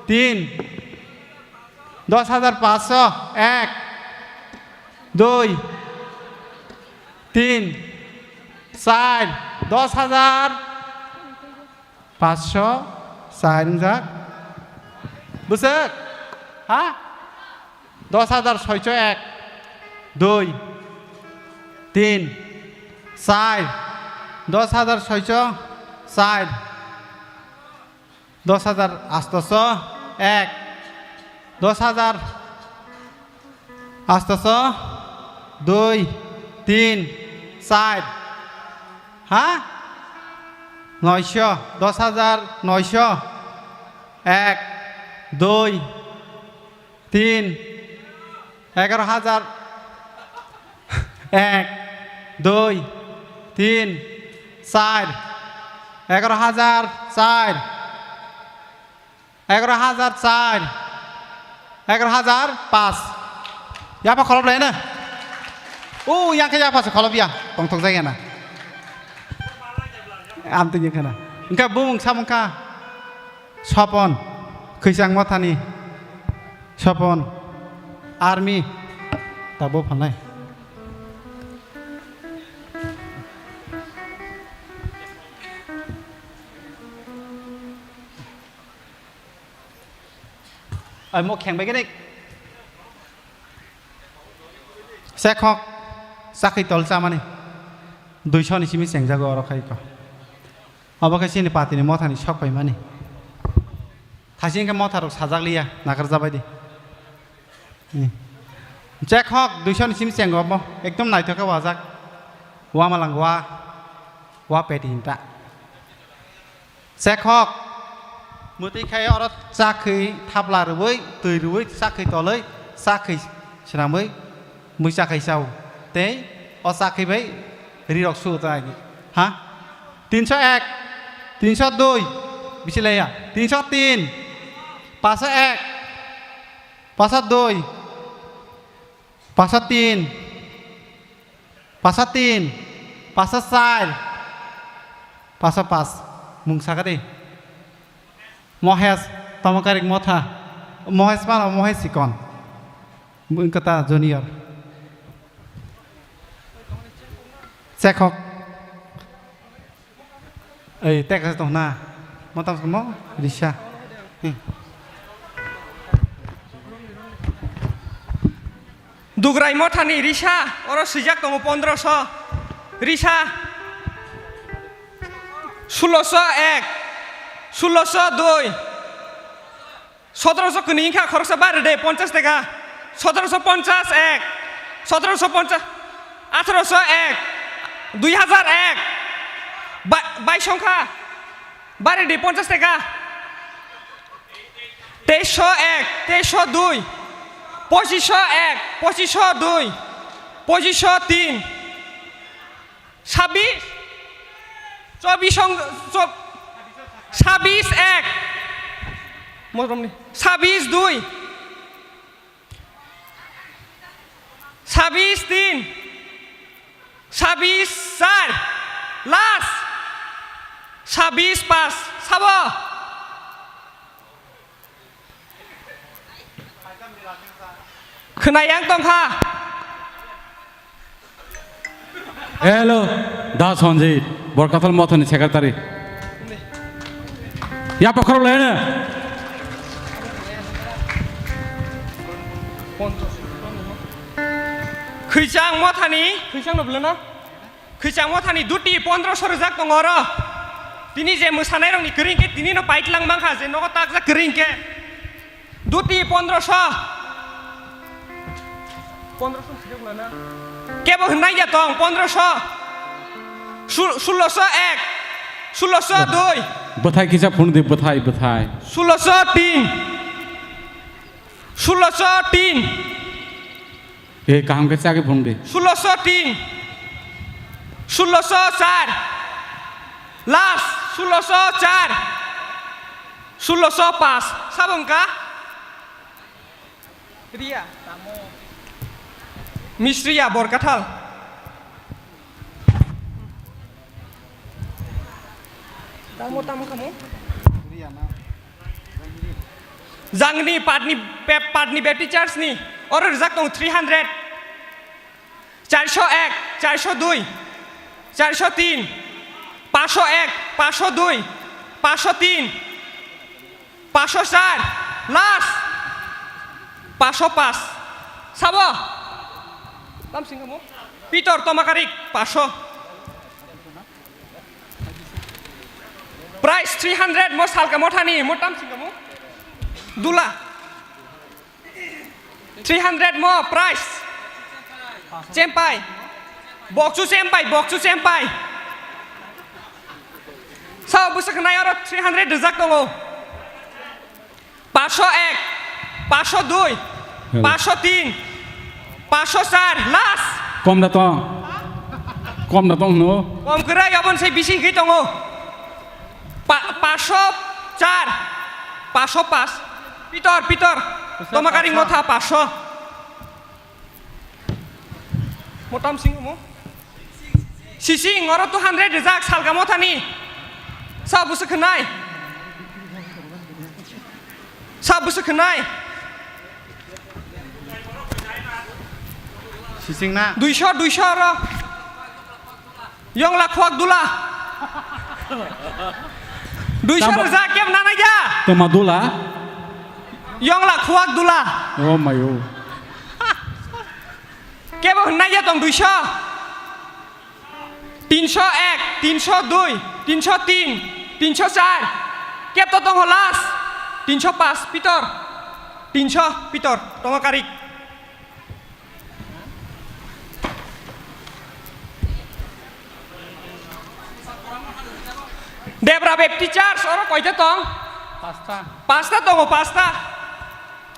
তিন, দশ হাজার পাঁচশো, এক, দুই, তিন, চার, দশ হাজার পাঁচশো চার যাক। বুঝছে? হ্যাঁ? দশ হাজার ছয়শো এক, দুই, তিন, চার, দশ হাজার ছয়শো চার, দশ হাজার আটশো এক, দশ হাজার আটশো দুই, তিন, চার, হ্যাঁ? নয়শো, দশ হাজার নয়শো, এক, দুই, তিন, এগারো হাজার, এক, দুই, তিন, চার, এগারো হাজার চার, এগারো হাজার চার, এগারো হাজার পাঁচ। Yapha kholop lai na? O, yang khe yapha se kholop ya. Tongthok jaya na. Amtwi yang khe na. Engkha bumung samung kha. Sopon. Khwichang Mothani. Sopon. Army. Tabuk phalnai. Ai mo kheng bai gini. Sekhok chakhi tol chamani. Duiso ni simi chengjago oro khai ko. Obo khe chini party ni Mothani sok paimani. Thasi hwnkhe Motha rok sajak liya, nakarjak bai di. Hmm. Sekhok duiso ni simi chengo obo. Ekdom naithok khe wajak. Wamalang wa. Wa peti hinta. Sekhok, mwtwi khai oro chakhwi thapla rwui, twi rwui, chakhwi tolwi, chakhwi swnamwi, mui chakhwi chao. Tei o chakhwi bai rirok su ta agi. Ha? Tinso ek, tinso dui, bisi leya. Tinso tin, paso ek, paso dui, paso tin. Pasa tin, pasa char, pasa pas. Mung saka de. Mohes, tamo karik Motha. Mohes mano, Mohes sikon. Bung kata junior. Chekhok. Ei, tek ase tong na. Mo tam mo, Risa. Hmm. Dugrai Mothani Risa, oro swijak tongo pondroso. Risa. Sulosho ek. Sulosho dui. Sotorosho kwnwi wngkha khoroksa bari de ponchas teka. Sotorosho ponchas ek. Sotorosho ponchas. Atharosho ek. Dui hazar ek. Ba-, baish wngkha. Bari de ponchas teka. Teisho ek. Teisho dui. Pochisho ek. Pochisho dui. Pochisho tin. Sabis. Chobis ong-, chob-, sabis ek. Moromni. Sabis dui. Sabis tin. Sabis char. Last. Sabis pas. Sabo. Khwnayang tongkha. Hello, Da Sanjit, Borkathal Mothani secretary. Ya pokhorok lene. Khwichang Mothani, khwichang no belena? Khwichang Mothani duti pondroso rwjak tongo oro. Tini je mwsanairokni kwrwi hwnkhe tini no paitlang mankha je nogo takjak kwrwi hwnkhe. Duti pondroso. Pondroso sijak lana. Kebo hwnai ya tong pondroso. Sul-, sulosho ek. Sulosho dui. Bwthai kisa phunuk di, bwthai, bwthai. Sulosho tin. Sulosho tin. E, kaham khe chagwi phunuk di. Sulosho tin. Sulloso char. Last, sulloso char. Sulloso pas. Sabo wngkha? Riya. Miss Riya Borkathal. Tamo, tamo, tamo. Jangni patni, pe-, patni Baptist Church ni. Oro rijak tong three hundred. Charso ek, charso dui, charso tin, paso ek, paso dui, paso tin, paso char, last, paso pas. Sabo? Tam singkamo? Pitor Tomakarik, paso. Price three hundred mo salka mothani, mo tam singkamo? Dula. Three hundred mo price. Chempai. Bokchu chempai, bokchu chempai. Sao bwswk nai oro three hundred rijak tongo. Paso ek, paso dui, hello, paso tin, paso char, last. Kom da tong. Kom da tong no. Kom kwrwi abon se bisi hwnkhe tongo. Pa-, paso char, paso pas. Pitor, Pitor. Paso Tomakaring pas. Motha paso. Motam sing mo. Sising oro two hundred rijak salka mothani. Sa bwswk khwnai. Sa bwswk khwnai. Sising na. Duiso, duiso oro. Yong la khuak dula. Duiso tamo rijak kebo nana ya. Toma dula. Yong la khuak dula. Oh my oh. Kebo hwnna ya tong duiso. Tinso ek, tinso dui, tinso tin, tinso char. Kep to tongo last. Tinso pas, Pitor. Tinso, Pitor. Tongo karik. Debra Baptist Church, oro koita tong? Pasta. Pasta tongo, pasta.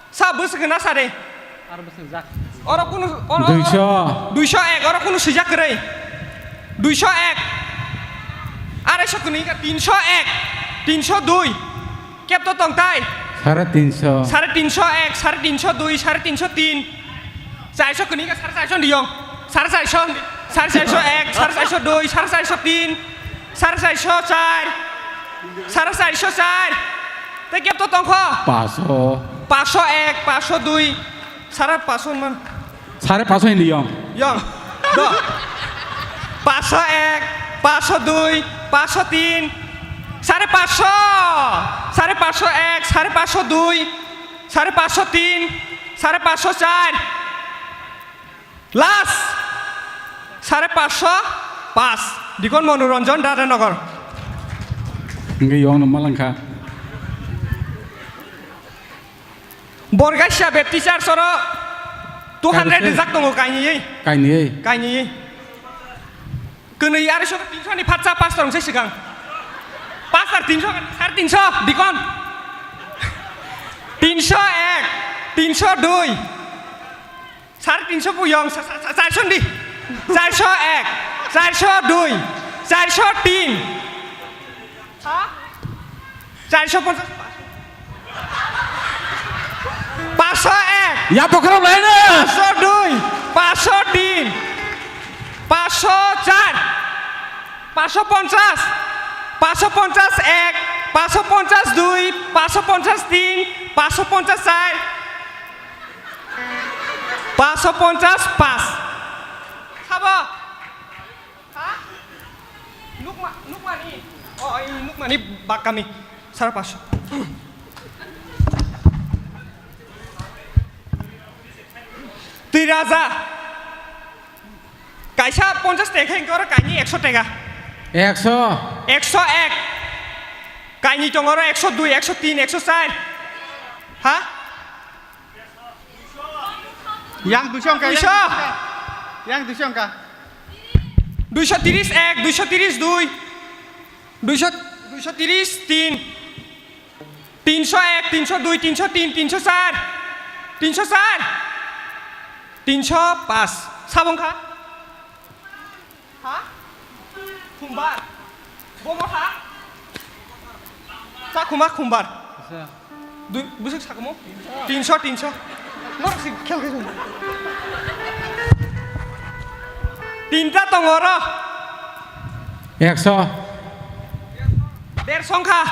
Sa bwswk na sare. Ar bwswk jak. Oro kunu, oro, oro, duiso. Duiso ek, oro kunu swijak kwrwi. Duiso ek. Araiso kwnwi ka, tinso ek, tinso dui. Kep to tong tai? Sare tinso. Sare tinso ek, sare tinso dui, sare tinso tin. Charso kwnwi ka, sare charso diyong. Sare charso, sare charso ek, sare charso dui, sare charso tin, sare charso char, sare charso char. Tei kep to tongkho? Paso. Paso ek, paso dui, sare paso man. Sare paso hindi yong. Yong. Do. Paso ek, paso dui, paso tin, sare paso, sare paso ek, sare paso dui, sare paso tin, sare paso char. Last, sare paso pas. Dikon Monoranjan Dadanagar. Hingke yong no malangkha. Borgasia Baptist Church oro two hundred kaisa rijak tongo kainwi. Kainwi. Kainwi. Kwnwi ari sok tinso ni phatsa pastor wngse swkang. Pastor tinso, sare tinso, dikon. Tinso ek, tinso dui. Sare tinso buyong, sa-, sa-, sa-, charso di. Charso ek, charso dui, charso tin. Ha? Charso ponchas. Paso ek. Ya, bokhorok lai no. Paso dui, paso tin, paso char, paso ponchas, paso ponchas ek, paso ponchas dui, paso ponchas tin, paso ponchas char. Paso ponchas pas. Sabo? Ha? Nukma, nukmani? Oh, ini nukmani bak kami. Sara paso. Twi raja. Kaisa ponchas teka hingke oro kainwi ekso teka. Ekso. Ekso ek. Kainwi tongo oro ekso dui, ekso tin, ekso char. Ha? Yang duiso wngkha, yang duiso. Duiso. Yang duiso wngkha. Duiso tiris ek, duiso tiris dui, duiso, duiso tiris tin, tinso ek, tinso dui, tinso tin, tinso char, tinso char, tinso pas. Sabo wngkha? Ha? Khumbar. Bo motha. Chakhuma khumbar. Acha. Dui, bwswk sakhumu? Tinso, tinso. Norok si khel khai sung. Tinta tongo oro. Ekso. Derso wngkha.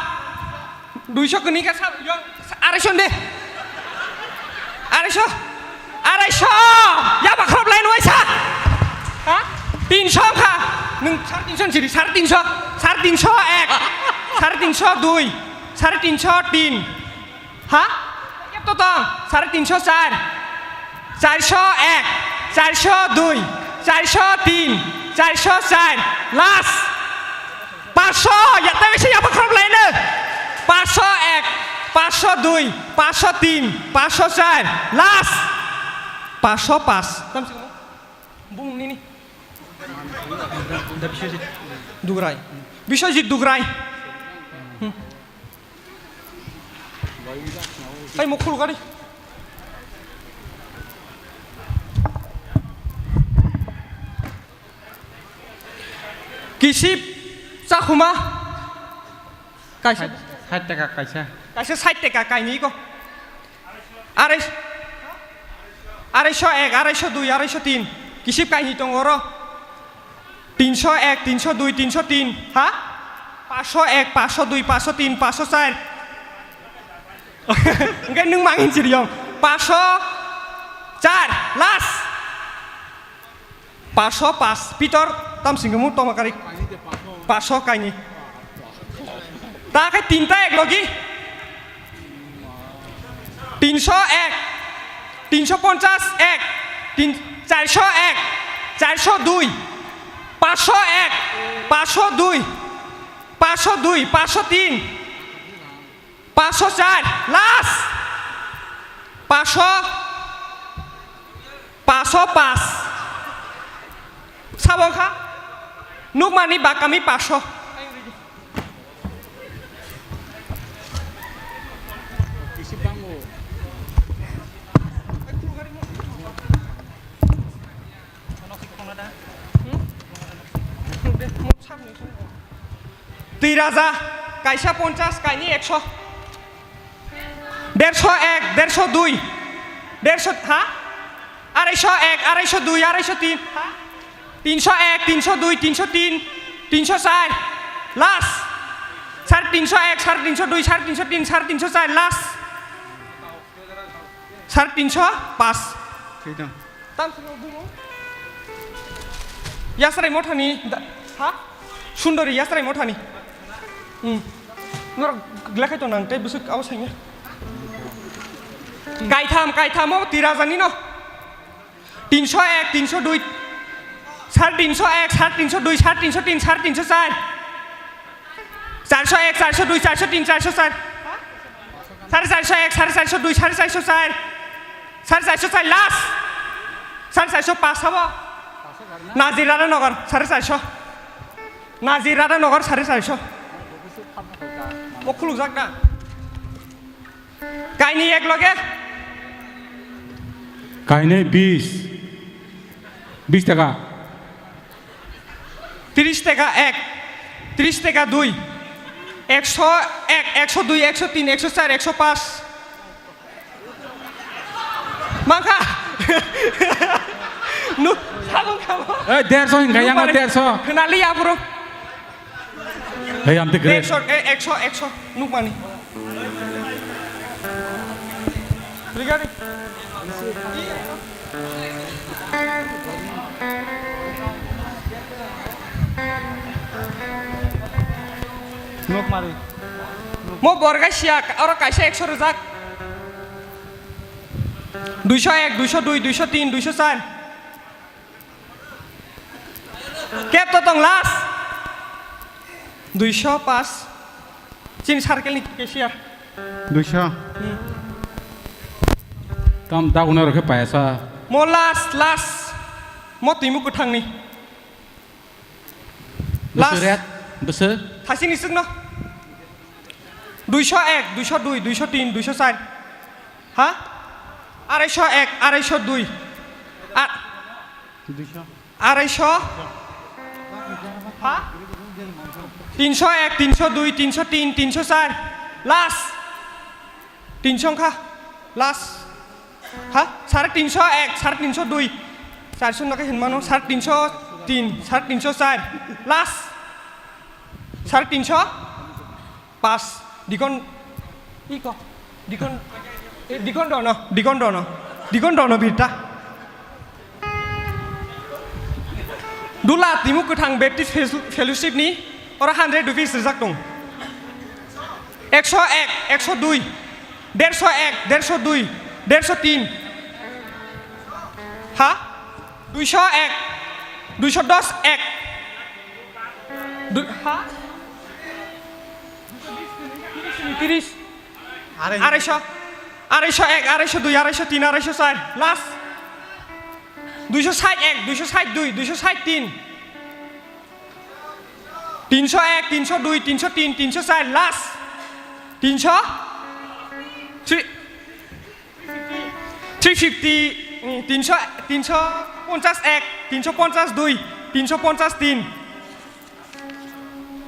Duiso kwni khe sa, yo, araiso de. Araiso. Araiso. Yaba khorop lai nung sa. Ha? Tinso wngkha. Nung sare tinso ni siri, sare tinso. Sare tinso ek. Sare tinso dui. Sare tinso tin. Ha? Kep to tong. Sare tinso char. Charso ek. Charso dui. Charso tin. Charso char. Last. Paso, ya, tawi se yaba khorop laino. Paso ek, paso dui, paso tin, paso char, last. Paso pas. Tam se bung nini. Dugrai. Biswajit Dugrai. Hmm. Ai, mo khulgari. Kisip chakhuma kaisa. Sait, sait taka kaisa. Kaisa sait taka kainwi ko. Arai, araiso ek, araiso dui, araiso tin. Kisip kainwi tongo oro. Tinso ek, tinso dui, tinso tin. Ha? Paso ek, paso dui, paso tin, paso char. Hwnkhe nwng mangin chiriyong. Paso char, last. Paso pas, Pitor, tam singkhe mu tongma kari. Paso kainwi. Ta khe tinta ek logi. Tinso ek, tinso ponchas ek, tin, charso ek, charso dui, paso ek, paso dui, paso dui, paso tin. Paso char, last. Paso, paso pas. Sabo kha? Nukmani bakami paso. Twi raja, kaisa ponchas, kaini ekso. Derso ek, derso dui, derso, ha? Araiso ek, araiso dui, araiso tin, ha? Tinso ek, tinso dui, tinso tin, tinso char, last. Sare tinso ek, sare tinso dui, sare tinso tin, sare tinso char, last. Sare tinso pas. Tam sini bumo. Yasrai mothani, da, ha? Sundori yasrai mothani. Hmm. Norok glakhai to nang tei bwswk abo sanya. Kaitham, kaitham o twi raja ni no. Tinso ek, tinso dui, sare tinso ek, sare tinso dui, sare tinso tin, sare tinso char. Charso ek, charso dui, charso tin, charso char. Sare charso ek, sare charso dui, sare charso char. Sare charso char last. Sare charso pas sabo. Nazir Radha Nagar, sare charso. Nazir Radha Nagar, sare charso. Mo khulukjak na? Kainwi ek loge? Kainwi bis. Bis taka. Tris taka ek. Tris taka dui. Ekso ek, ekso dui, ekso tin, ekso char, ekso pas. Mangkha. Nu, sabung kamo. Eh, derso hinka yang derso. Kenali ya, bro. Hey, I'm the great. Ekso, eh, ekso, ekso, nukmani. Rigari. Nukmari. Mo borgai siya, oro kaisa ekso rwjak. Duiso ek, duiso dui, duiso tin, duiso char. Kep to tong last. Duiso pas. Chini circle ni cashier. Duiso. Hmm. Tam dagunai rok khe payasa. Mo last, last. Mo twimu kwthangni. Bwswk last. Rate? Bwswk? Thasini swkno. Duiso ek, duiso dui, duiso tin, duiso char. Ha? Araiso ek, araiso dui. A- Duiso. Araiso. Ha? Tinsho ek, tinsho dui, tinsho tin, tinsho char. Last. Tinsho wngkha. Last. Ha? Sare tinsho ek, sare tinsho dui. Charso no khe hinmano, sare tinsho tin, sare tinsho char. Last. Sare tinsho. Pas. Dikon. Iko. Dikon. Eh, dikon dono. Dikon dono. Dikon dono birta. Dula Timuk Kwthang Baptist Fel-, Fellowship ni oro hundred rupees rijak tong. Ekso ek, ekso dui, derso ek, derso dui, derso tin. Ha? Duiso ek, duiso dos ek. Du-, ha? Tiris. Araiso. Araiso ek, araiso dui, araiso tin, araiso char. Last. Duiso sait ek, duiso sait dui, duiso sait tin. Tinsho ek, tinsho dui, tinsho tin, tinsho char. Last. Tinsho? Three. Three fifty, mm, tinsho, tinsho ponchas ek, tinsho ponchas dui, tinsho ponchas tin.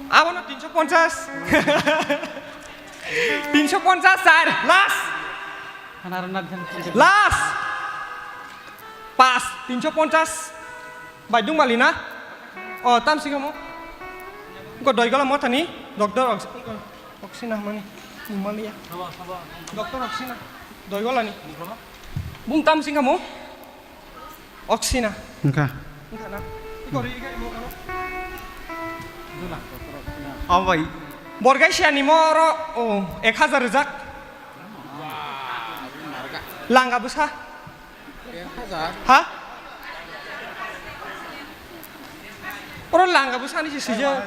Abono tinsho ponchas. Tinsho ponchas char. Last. Last. Pas. Tinsho ponchas. Bai dungmali na? O, tamsing kamo. Ko doigola mothani, doctor ox-, oxina mani, pneumonia. Doctor oxina, doigola ni. Bung tamsing kamo. Oxina. Engka. Engka na. Iko ri, iko ri, mo kano. O bai. Borgaisia ni mo oro, o, ek hazar rijak. Langa bwsa. Ha? Oro langa bwsani se swijak.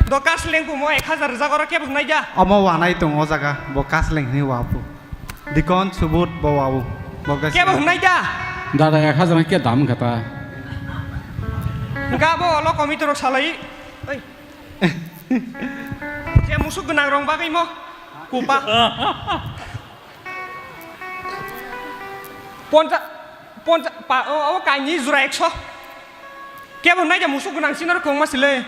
Do kasleng phumo ek hazar rijak, oro kebo hwnai da? Omo wanai tong o jaga, bo kasleng hwnwi wa phu. Dikon subut bo wa bo. Bo kasleng. Kebo hwnai da? Dada ek hazar ke dam kata. Engka bo olo committee rok salai. Oi. Je musuk gwnang rong bagwi mo. Kupa. Poncha, poncha, pa, o, o kaini jura ekso. Kebo nai ja musuk gwnang sino rokong ma sile.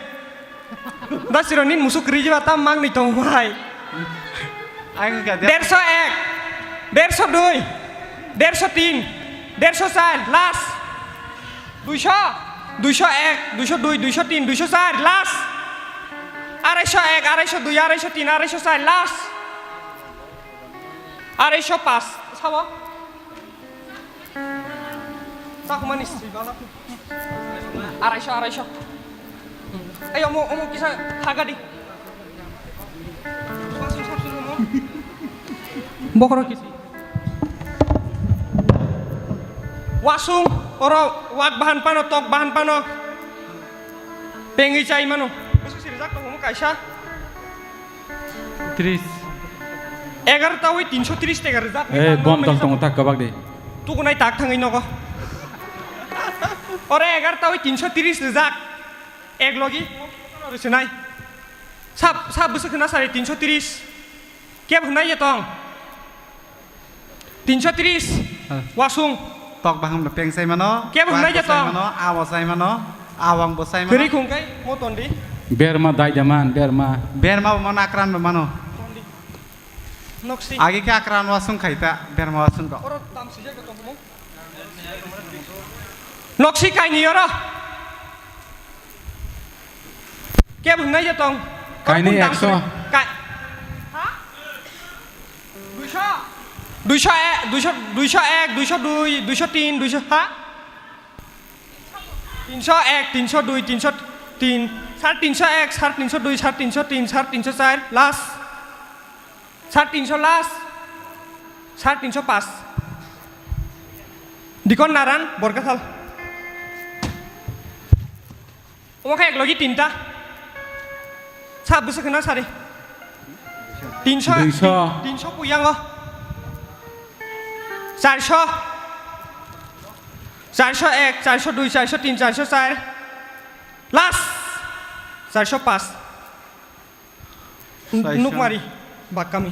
Da siro nin musuk kri jiba tam mang ni tong bai. Ang ka dia. Derso ek, derso dui, derso tin, derso char, last. Duiso, duiso ek, duiso dui, duiso tin, duiso char, last. Araiso ek, araiso dui, araiso tin, araiso char, last. Araiso pas, sabo. Takumani sri bala. Araiso, araiso. Ayo, omo, omo kisa haga di. Wasung sabsung omo. Bokoro kisi. Wasung, oro wak bahan pano, tok bahan pano. Pengwi chai mano. Bwswk sirijak tongo omo kaisa. Tris. Egarota wi tinso tris tega rijak. Eh, gom tal tongo tak kabak de. Tukunai tak thangwi nogo. Ore egarota wi tinso tris rijak. Ek logi. Rwchwnai. Sab, sab bwswk khna sari tinso tris. Kebo hwnai ya tong. Tinso tris. Ah. Wasung. Tok baham no peng sai mano. Kebo hwnai ya tong. Mano, awa sai mano. Awang bo sai mano. Kwrwi khung kai mo ton di. Berma dai jaman, berma. Berma bo mano, akran bo mano. Ton di. Noksi. Agi khe akran wasung khai ta, berma wasung ko. Oro tam sijak tong mo. Noksi kaini oro. Kebo hwnai ya tong. Kaini ekso. Kai. Ha? Duiso. Duiso ek, duiso, duiso ek, duiso dui, duiso tin, duiso, ha? Tinso ek, tinso dui, tinso tin, sar tinso ek, sar tinso dui, sar tinso tin, sar tinso char, last. Sar tinso last. Sar tinso pas. Dikon Naran, Borkathal. Omo khe ek logi tinta. Sa bwswk khna sari. Tinso, duiso. Tin-, tinso puyango. Charso. Charso ek, charso dui, charso tin, charso char. Last. Charso pas. N-, saisa. Nukmari, bakkami.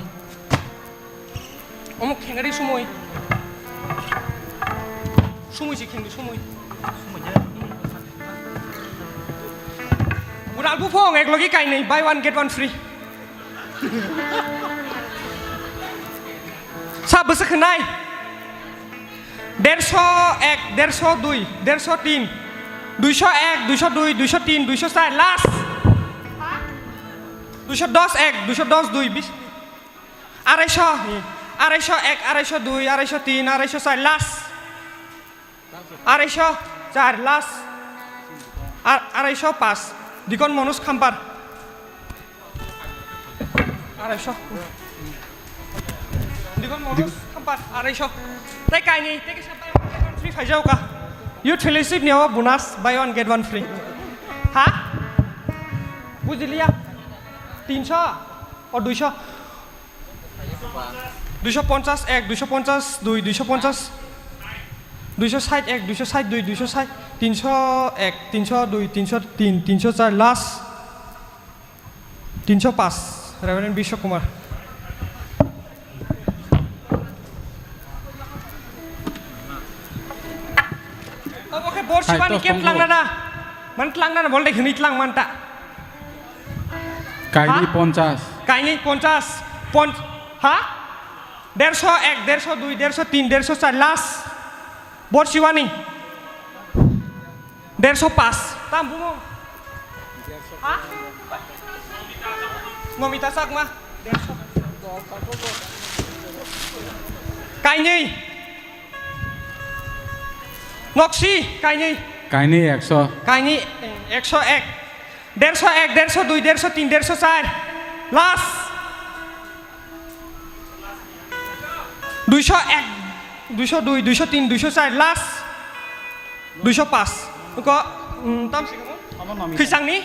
Omo khengari sumui. Sumui si khengdi sumui. Sumui je? Hmm. Ural buphang ek logi kainwi, buy one get one free. Sa bwswk hwnai? Dersho ek, dersho dui, dersho tin, duisho ek, duisho dui, duisho tin, duisho char, last. Duisho dos ek, duisho dos dui, bis. Araisho, araisho ek, araisho dui, araisho tin, araisho char, last. Araisho char, last. Ar-, araisho pas. Dikon Manoj Khampar. Araisho. Dikon Manoj Khampar, araisho. Tei kainwi, tei kisa buy one get one free phaijao ka. Youth Fellowship ni o bonus, buy one get one free. Ha? Bujiliya? Tinsho? O duisho? Duisho ponchas ek, duisho ponchas dui, duisho ponchas, duisho sait ek, duisho sait dui, duisho sait, tinsho ek, tinsho dui, tinsho tin, tinsho char, last, tinsho pas, Reverend Biswa Kumar. Obo khe bor sibani khe tongkho. Tlangna na? Man tlangna na, bol de hwnwi tlang man ta. Kainwi Ha? Ponchas. Kainwi ponchas. Pon-, ha? Dersho ek, dersho dui, dersho tin, dersho char, last. Bor sibani. Dersho pas. Tam bumo. Ha? Nomita Chakma. Dersho. Kainwi. Noksi, kainwi. Kainwi ekso. Kainwi, eh, ekso ek. Dersho ek, dersho dui, dersho tin, dersho char. Last. Duisho ek, duisho dui, duisho tin, duisho char, last. Duisho pas. Ko, mm, tam si kamu? Khwisangni?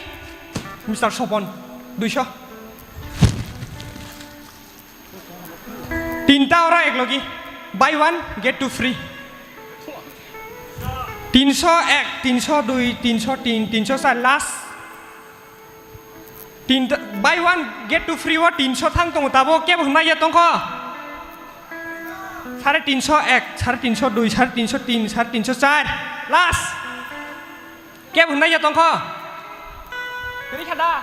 Mister Sopon. Duisho. Tinta oro ek logi. Buy one, get two free. Tinsho ek, tinsho dui, tinsho tin, tinsho char, last. Tinta, buy one, get two free o tinsho thang tongo, tabo kebo hwnai ya tongkho? Sare tinsho ek, sare tinsho dui, sare tinsho tin, sare tinsho char, last. Kebo hwnai ya tongkho? Kwrwi kha da?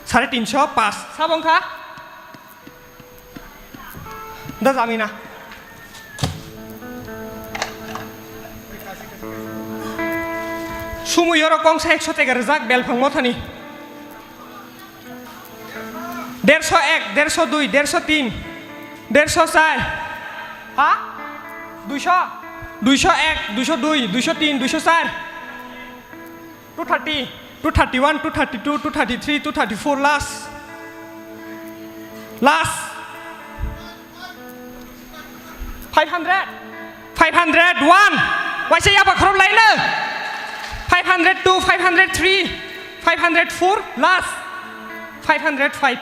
Sare tinsho pas. Sabo wngkha? Da jamina. Sumui oro kongsa ekso teka rwjak belphang mothani. Dersho ek, dersho dui, dersho tin, dersho char. Ha? Duisho? Duisho ek, duisho dui, duisho tin, duisho char. Two thirty, two thirty-one, two thirty-two, two thirty-three, two thirty-four, last. Last. Five hundred. Five hundred one. Waisa yaba khorok laino. Five hundred two, five hundred three, five hundred four, last. Five hundred five.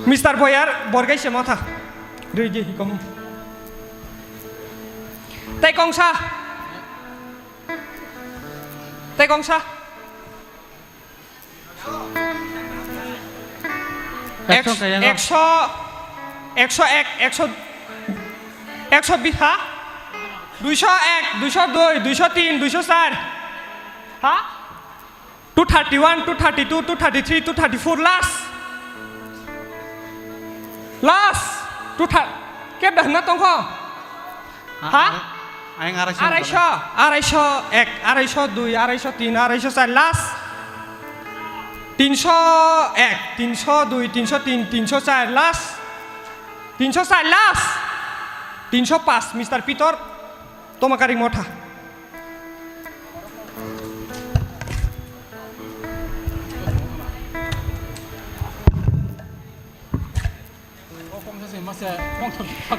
Mister Boyar, borgai se motha. Rigi hikom. Tei kongsa. Tei kongsa. Ekso kaya no? Ekso, ekso ek, ekso, ekso bis ha? Duisho ek, duisho dui, duisho tin, duisho char. Ha? Two thirty-one, two thirty-two, two thirty-three, two thirty-four, last. Last. Two thir-, kebda hwnna tongkho? Ha? Ayang araisho. Araisho, araisho ek, araisho dui, araisho tin, araisho char, last. Tinsho ek, tinsho dui, tinsho tin, tinsho char, last. Tinsho char, last. Tinsho pas, Mister Pitor, Tomakari Motha.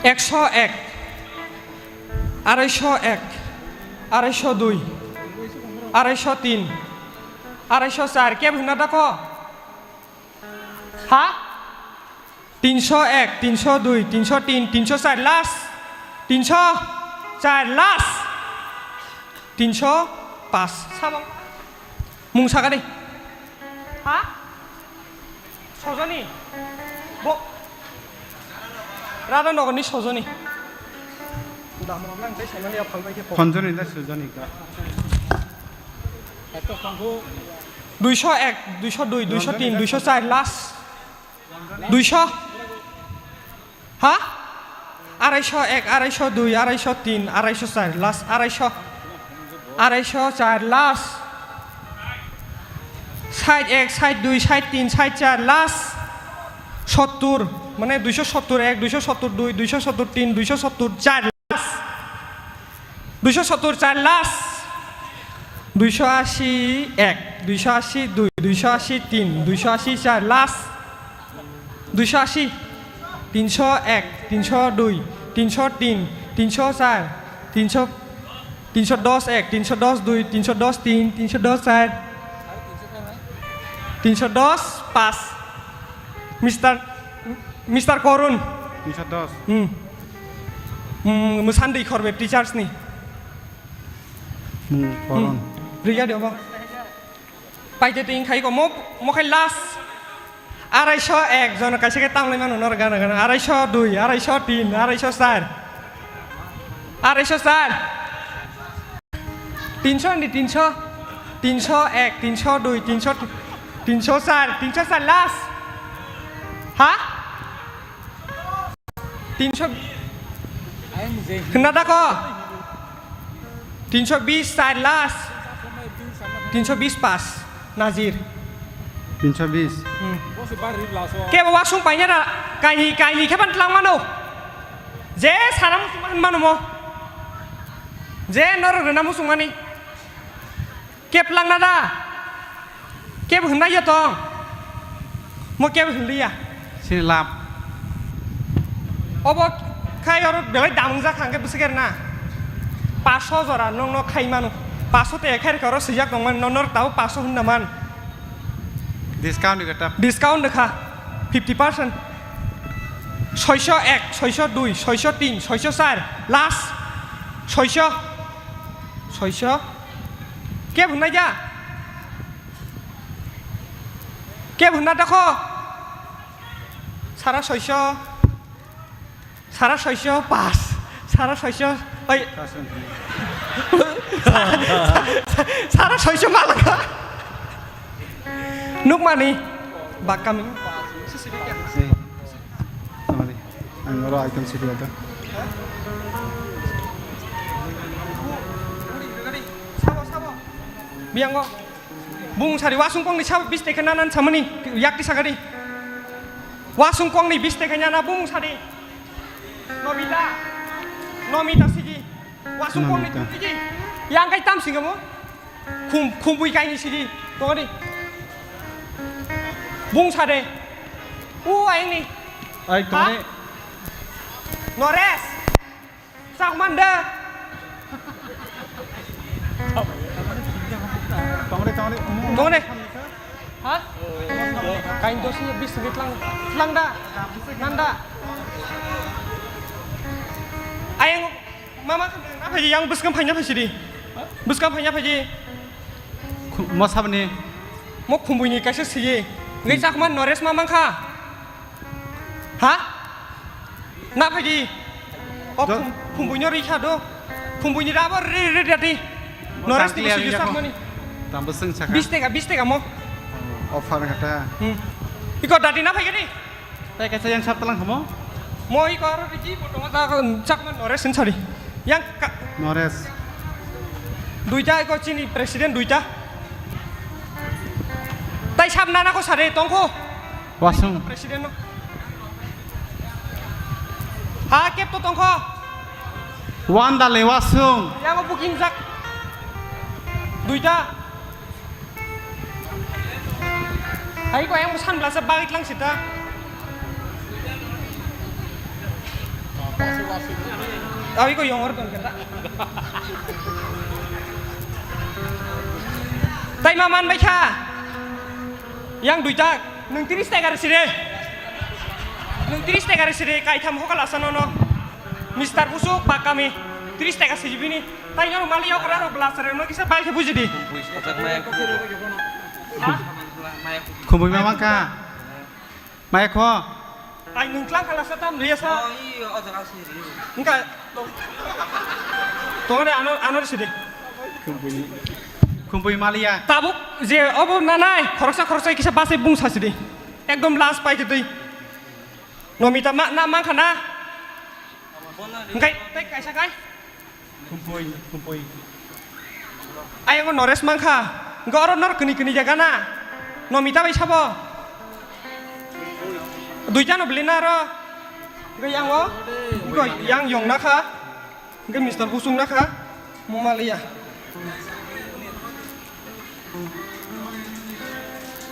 Ekso ek, araisho ek, araisho dui, araisho tin, araisho char, kebo hwnna dakho? Ha? Tinsho ek, tinsho dui, tinsho tin, tinsho char, last. Tinsho char, last. Tinsho pas. Sabo. Mung saka de. Ha? Sojoni. Bo. Radha Nagar ni Sojoni. Damrok nang tei saimani ya phalbai khe pho. Khonjoni da Sojoni ka. Duisho ek, duisho dui, duisho tin, duisho char, last. Duisho. Ha? Araisho ek, araisho dui, araisho tin, araisho char, last, araisho. Araisho char, last. Sait ek, sait dui, sait tin, sait char, last. Sottur, mane duisho sottur ek, duisho sottur dui, duisho sottur tin, duisho sottur char, last. Duisho sottur char, last. Duisho ashi ek, duisho ashi dui, duisho ashi tin, duisho ashi char, last. Duisho ashi, tinsho ek, tinsho dui, tinsho tin, tinsho char, tinsho, tinsho dos ek, tinsho dos dui, tinsho dos tin, tinsho dos char, tinsho dos pas. Mister, Mister Korun. Tinsho dos. Hmm. Hmm, mwsandi khorbe teachers ni. Hmm, Korun. Hmm. Riya de obo. Paite tin khai ko mo, mo khai last. Araisho ek jon kaisa khe tamlai mano nor gana gana. Araisho dui, araisho tin, araisho char. Araisho char. Tinsho ni tinsho. Tinsho ek, tinsho dui, tinsho, tinsho char, tinsho char last. Ha? Tinsho. Hwnna da ko? Tinsho bis char last. Tinsho bis pas. Nazir. Tinsho bis. Hmm. Kebo wasung paina da kaini, kaini khe ban tlang mano. Je sana musung man mano mo. Je nor rena musung mani. Kep langna da? Kep hwnna ya tong? Mo kep hwnliya. Sini lap. Obo khai oro belai damung jak hangke bwswk erna. Paso jora nong no khai mano. Paso te khai rwkha oro swijak tongmani, no nor tabo paso hwnna man. Discount rwkha ta. Discount rwkha fifty percent. Soiso ek, soiso dui, soiso tin, soiso char, last soiso. Soiso. Kep hwnna ya? Kep hwnna dakho? Sara soiso. Sara soiso pas. Sara soiso. Oi. Sara soiso malaka. Nukmani. Bakami. Sorry. Ang oro item sidi ada. Sabo, sabo. Biango. Bung sari wasung kong ni sabo bis teke nanan samani yakti sagadi. Wasung kong ni bis teke nana bung sari. Nobita. Nomita sigi. Wasung kong ni Nomita. Sigi. Yang kai tam singamo. Khum, khumbui kaini sidi. Tongdi. Bung sade. U aini. Ai, ha? Tongdi. Nores. Chak mande. Tongdi, tongdi. Tongdi. Ha? Kain dosi bis ni tlang, tlang da. Nanda. Ayang mama na phaji yang bwskang phaina phaji di. Bwskang phaina phaji. Khu-, mo sabni? Mo khumbuini kaisa siye. Ngai chakma Nores ma mangkha. Ha? Na phaidi. O Jo- khum-, khumbuino ri kha do. Khumbuini rabo ri, ri, ri, ri. Mo Nores tang ni clear sigi ya ko. Sakmani. Tambo seng saka. Bis teka, bis teka mo. Offer kata. Hmm. Iko dati na phaidi. Tai kaisa yang sap talang hamo? Mo iko aro riji bo tongo ta chakma Nores sen sari. Yang ka- Nores. Duita iko chini president duita. Tai sab nana ko sare tongko. Wasung. President no. Ha kep to tongko. Wan dale wasung. Yang booking jak. Duita. Hai ko yang sunglass bagwi tlang sita. Abi ko yongor ton kata. Tai ma man bai kha. Yang duita, nung tiris taka rw sire. Nung tiris taka rw sire, kaitham hokal asa nono. Mister Busuk, Bakami, tiris taka sijibini. Tai nyono mali yokra ro blasare no kisa bai khe bujidi. Khumui ma mangkha. Mai kho. Ai nung tlang khala sa tam riya sa. Oh, iyo, o jaga si ri. Engka to. Tongre ano, ano sidi. Kumpui maliya. Tabuk je obo nanai, khoroksa khoroksa kisa basai bung sasi di. Ekdom last pai khe twi. Nomita ma, na mankha na? Engkai, tei kaisa kai? Kumpui, kumpui. Ayang o Naresh mankha. Engka oro nor kini kini jaga na? Nomita bai sabo? Duita no beli na ro? Engka yang o? Engka yang yong na kha? Hingke Mister Kusung na kha, mo maliya.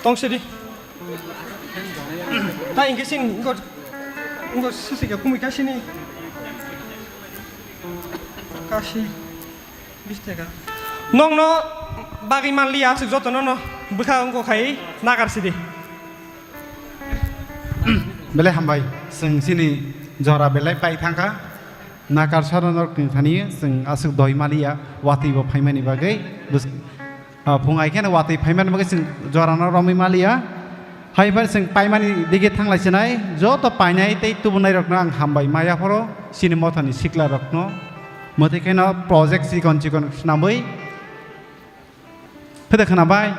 Tong sidi. Ta hingke sin, ngo, ngo sisi ke kumui kasini. Kasi, bis taka. Nong no bagi manliya, asuk joto no no, bwkha wngkha khai, nagar sidi. Belai hambai, chwng chini jora belai pai thangkha. Nakar sara norokni thani chwng aswk doi maliya, watwi bo phaimani bagwi, bwsk-, ah, phung hai kheno watwi phaimani bagwi chwng jorano romwi maliya. Hai phai chwng paimani dige thanglai sinai, joto painai tei tubunairokno ang hambai ma yaphoro, chini mothani siklarokno. Mwthai kheno project chikon chikon swnamwi. Phede khwnabai,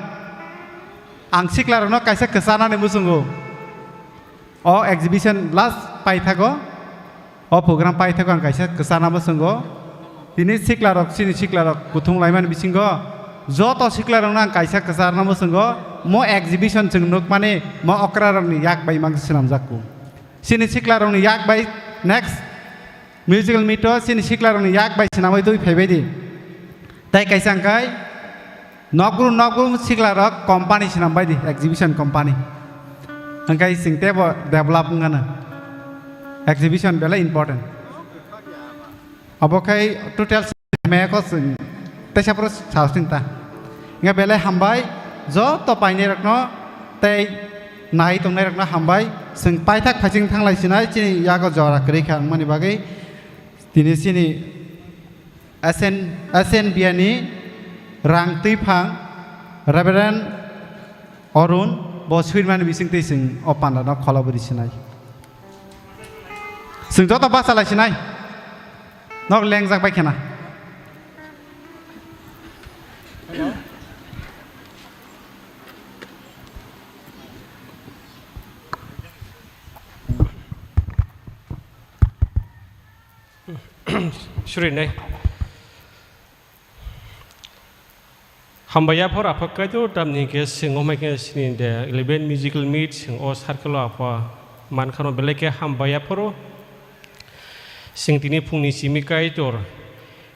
ang siklarokno kaisa kwcharnani muchungo. O exhibition last paithago, o program paithago ang kaisa kwcharna muchungo. Tini siklarok, chini siklarok kuthum laimani bisingo joto siklarokno ang kaisa kwcharna muchungo. Mo exhibition chwng nukmani mo okrarokni yak bai mang swnamjakku. Chini siklarokni yak bai next musical meet o chini siklarokni yak bai swnamwi twi phaibai di. Tei kaisa hwnkhe nokgru nokgru siklarok company swnambai di, exhibition company. Hwnkhe chwng teibo develop wngano. Exhibition belai important. Abo khai total meko chwng teisa phuru sausing ta. Hwnkhe belai hambai joto painirokno tei nai tongnairokno hambai. Chwng paithak phaiching thanglai sinai chini yago jora kwrwi kha wngmani bagwi. Tini chini S N, S N B A ni rang twiphang Reverend Arun bo swimani bisingtwi chwng o pandano khwlabwi sinai. Chwng joto bachalai sinai. Nok lengjak bai khena. Surinai. Hambai yaphor aphak kaitor tamni hwnkhe chwng omai khe chini the eleven musical meet chwng o circle o apha mankhano belai khe hambai yaphoro. Chwng tini phungni simi kaitor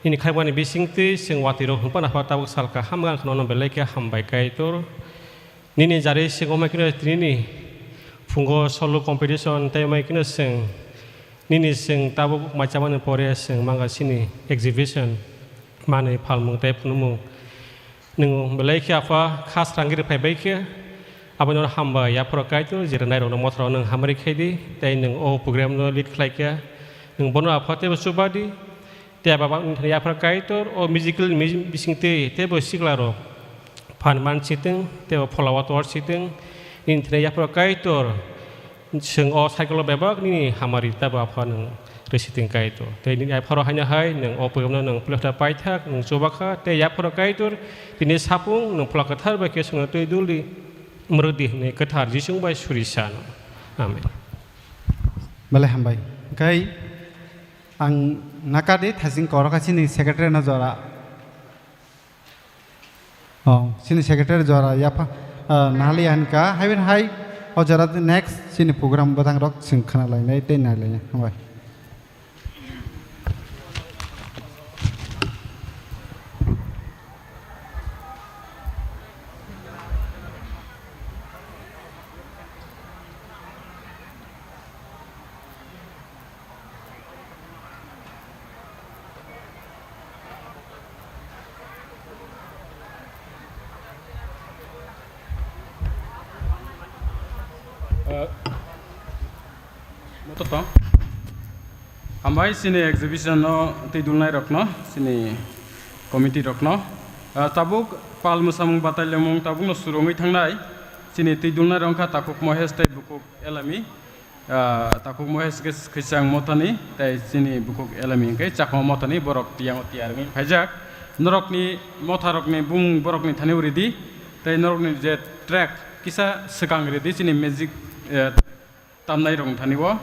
nini khaimani bisingtwi chwng watwi rok hwnphano apha tabuk salka hamga khwno belai khe hambai kaitor. Nini jari chwng omai kheno tinini phungo solo competition tei omai kheno chwng nini chwng tabuk maichamani pore chwng manga chini exhibition manwi phalmung tei phunukmung. Nwng belai khe apha kha srangwi rwphai bai khe abono hambai yaphoro kaitor je rwnairokno mothorok nwng hamari khaidi tei nwng o program no lead khlai kha nwng bono apha teibo chuba di. Tei baba wngthani yaphar kaitor o musical mi-, bisingtwi teibo siklarok phan man sitwng teibo phola o tor sitwng nini thani yaphar kaitor chwng o cycle o bebak nini hamari tabo apha nwng rwsitwng kaitor tei nini yapharo haino hai nwng o poyamno nwng pulokta paithak nwng chubakha tei yapharo kaitor tini sapung nwng phola kwthar bai khe chwngno twi duldi mwrwkdi hwnwi kwthar Jisung bai suri sano. Amen. Belai hambai. Khai Ang nakadi thasing korokha chini secretary no jora. Oh, chini secretary jora yapha, ah, nahali anka. Hai bin hai o jora next chini program bwtang rok chwng khana lainai tei nai lainai. Hambai. Eh, moto to. Hambai chini exhibition no twi dulnai rokno, chini committee rokno. Eh, tabuk pal mwsamung batai lemung tabuk no surungwi thangnai. Chini twi dulnai rok wngkha Takhuk Mohesh tei Bukhuk Elami. Ah, Takhuk Mohesh khe Khwichang Mothani, tei chini Bukhuk Elami hwnkhe Chakma Mothani, borok tiyang o tiyar wngwi phaijak. Norokni motharokni bumung borokni thani ridi, tei norokni je track kisa swkang ridi chini music, eh, tamnai rokni thani o.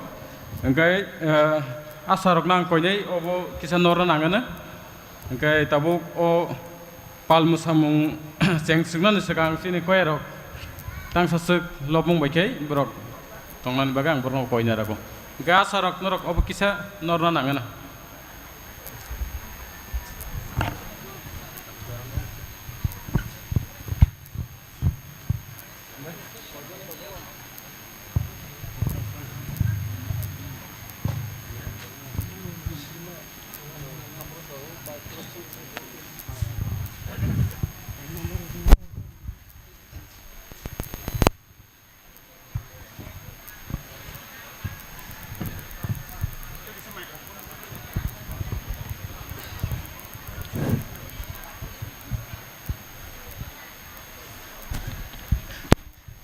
Hwnkhe, eh, asarokno ang koinai obo kisa norna nangano. Hwnkhe tabuk o pal mwsamung cheng swknani swkang chini koyarok tangsa swk lobmung bai khe borok tongnani bagwi ang borokno koina rago. Hwnkhe asarok norok obo kisa norna nangano.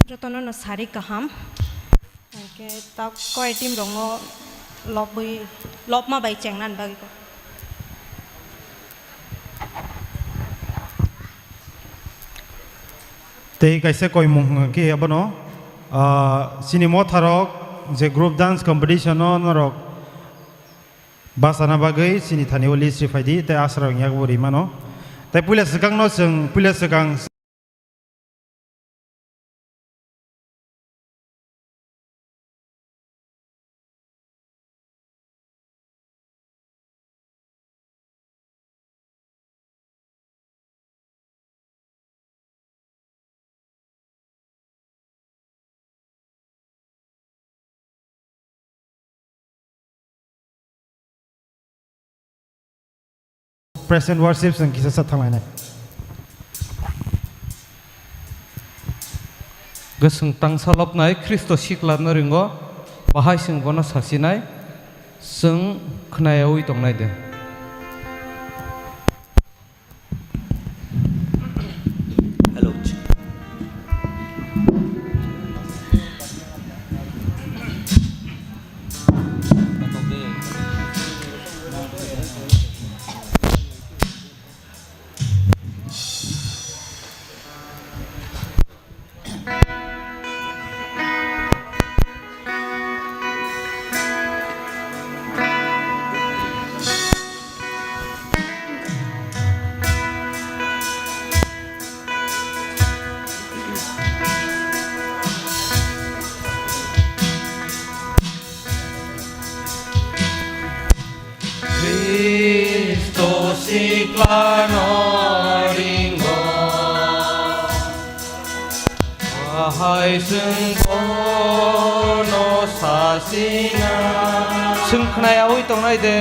Jotono no sari kaham. Hwnkhe tak koi team rokno lobwi, lobma bai chengnani bagwi kok. Tei kaisa koimung hwnkhe abono, ah, chini motharok je group dance competition-o norok bachana bagwi chini thani o list riphaidi tei asarok yakbo rimano. Tei puila swkangno chwng, puila swkang Praise and worship chwng kisa sa thanglainai. Goswng tangsa lobnai Khristo sikla no ringo, bahai chwng bono sasinai, chwng khnayaui tongnai de. Hello. Khristo siklano ringo, bahai chwng bono sasina. Chwng khnayaui tongnai de.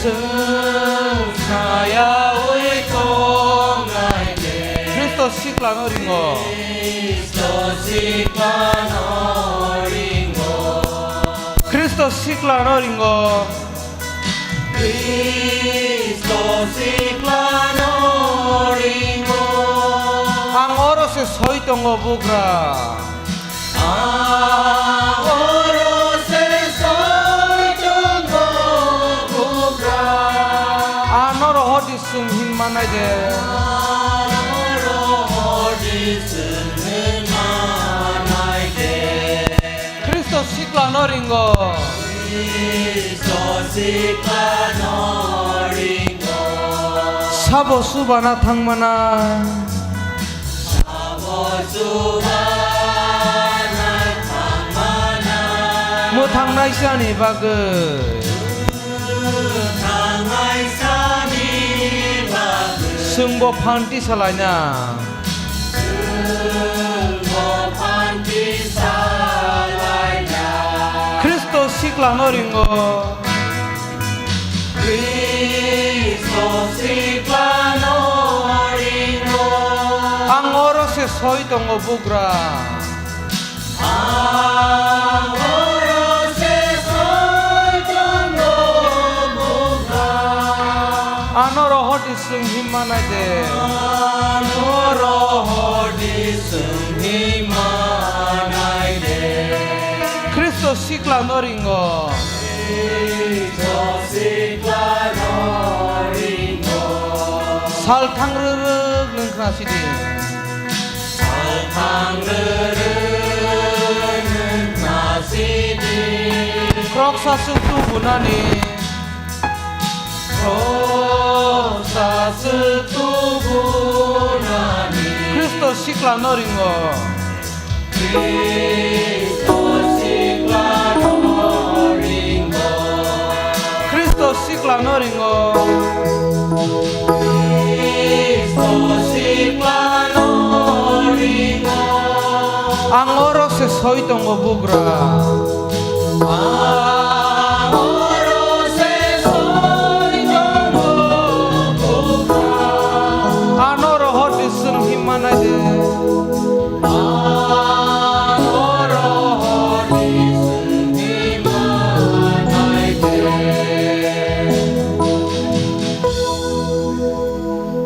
Chwng khnayaui tongnai de. Khristo siklano ringo. Khristo siklano ringo. Khristo siklano ringo. Khristo siklano ringo. Ang oro se soi tongo, bugra. Ang oro se soi tongo, bugra. Ang noro hodi chwng hin manai de. Ang noro hodi chwng hin manai de. Khristo siklano ringo. Khristo siklano ringo. Sabo chubana thangmana. Sabo chubana thangmana. Mwthangnaisani bagwi. Mwthangnaisani bagwi. Chwngbo phanti salaina. Chwngbo phanti salaina. Khristo siklano ringo. Khristo siklano ringo. Ang oro se soi tongo, bugra. Ang oro se soi tongo, bugra. Ano rohor di chwng himma nai de. Ano rohor di chwng himma nai de. Khristo siklano ringo. Khristo siklano ringo. Salthang rwrwk nwng khna sidi. Salthang rwrwk nwng khna sidi. Khoroksa swk tubunani. Khoroksa swk tubunani. Khristo siklano ringo. Khristo siklano ringo. Khristo siklano ringo. Khristo siklano ringo. Ang oro se soi tongo bugra. Ang oro se soi tongo bugra. Ano rohor diswng himma nai de.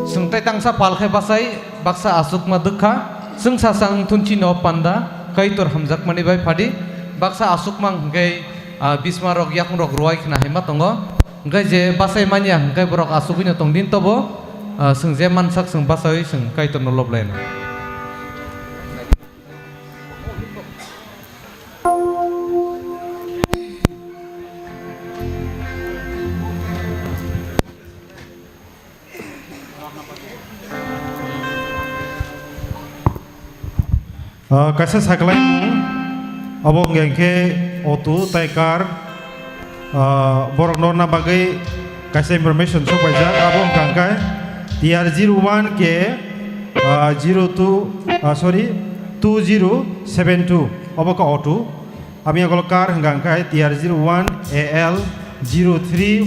Chwng tei tangsa pal khe bachai baksa achukma dwkha. Chwng sasa wng thun chini o panda Kaitor hamjakmani bai phadi. Baksa achukma hwnkhe, ah, bisma rok yakung rok ruwai khna hai ma tongo. Hwnkhe je bachai manya hwnkhe borok achugwi no tong din tobo, ah, chwng je mansak chwng bachai chwng Kaitor no lob lai no. Ah, kaisa sakhlaimung, abo hwnkha khe auto tai car, ah, borok norna bagwi kaisa information sok paijak, abo hwnkha khe T R zero one K, ah, zero two, ah, sorry, two zero seven two, obo khe auto. Aboni ulo car hwnkha khe T R zero one A L zero three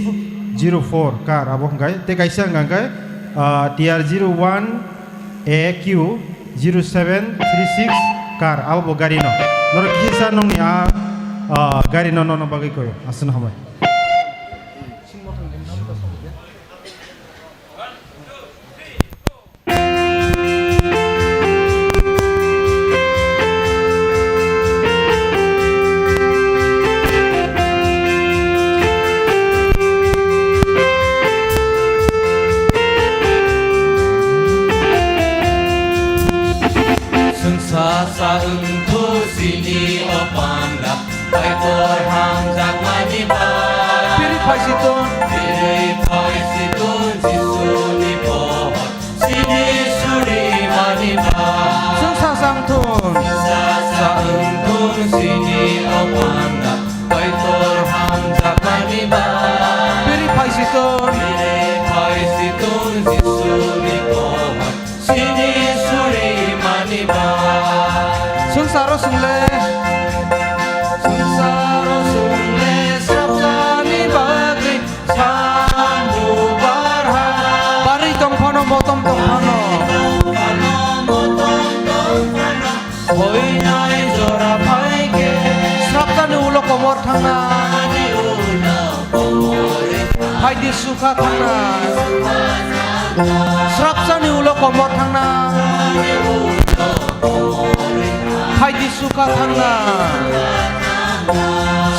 zero four car abo hwnkha khe. Tei kaisa hwnkha khe, ah, T R zero one A Q zero seven three six car abo bo gari no. Norok kisa nongni a, ah, gari no nono bagwi koyo. Aswk no hambai. Chwngsa sa wngkhu sini o panda, Kaitor hamjakmani bai. Phirwi phaisitun. Phirwi phaisitun Jisuni pohor sini surimani bai. Chwngsa sa wngthun. Chwngsa sa wngthun sini o panda, Kaitor hamjakmani bai. Phirwi phaisitun. Phirwi phaisitun Jisuni pohor sini surimani bai. Swngcharo chwngle. Swngcharo chwngle srapjani bagwi sambu barha. Barwi tong phano, motom tong phano. Barwi tong phano, motom tong phano. Hoinai jora phaikhe. Srapjani ulo komor thangna. Phaidi sukha thangna. Srapjani ulo komor thangna. Phaidi sukha thangna.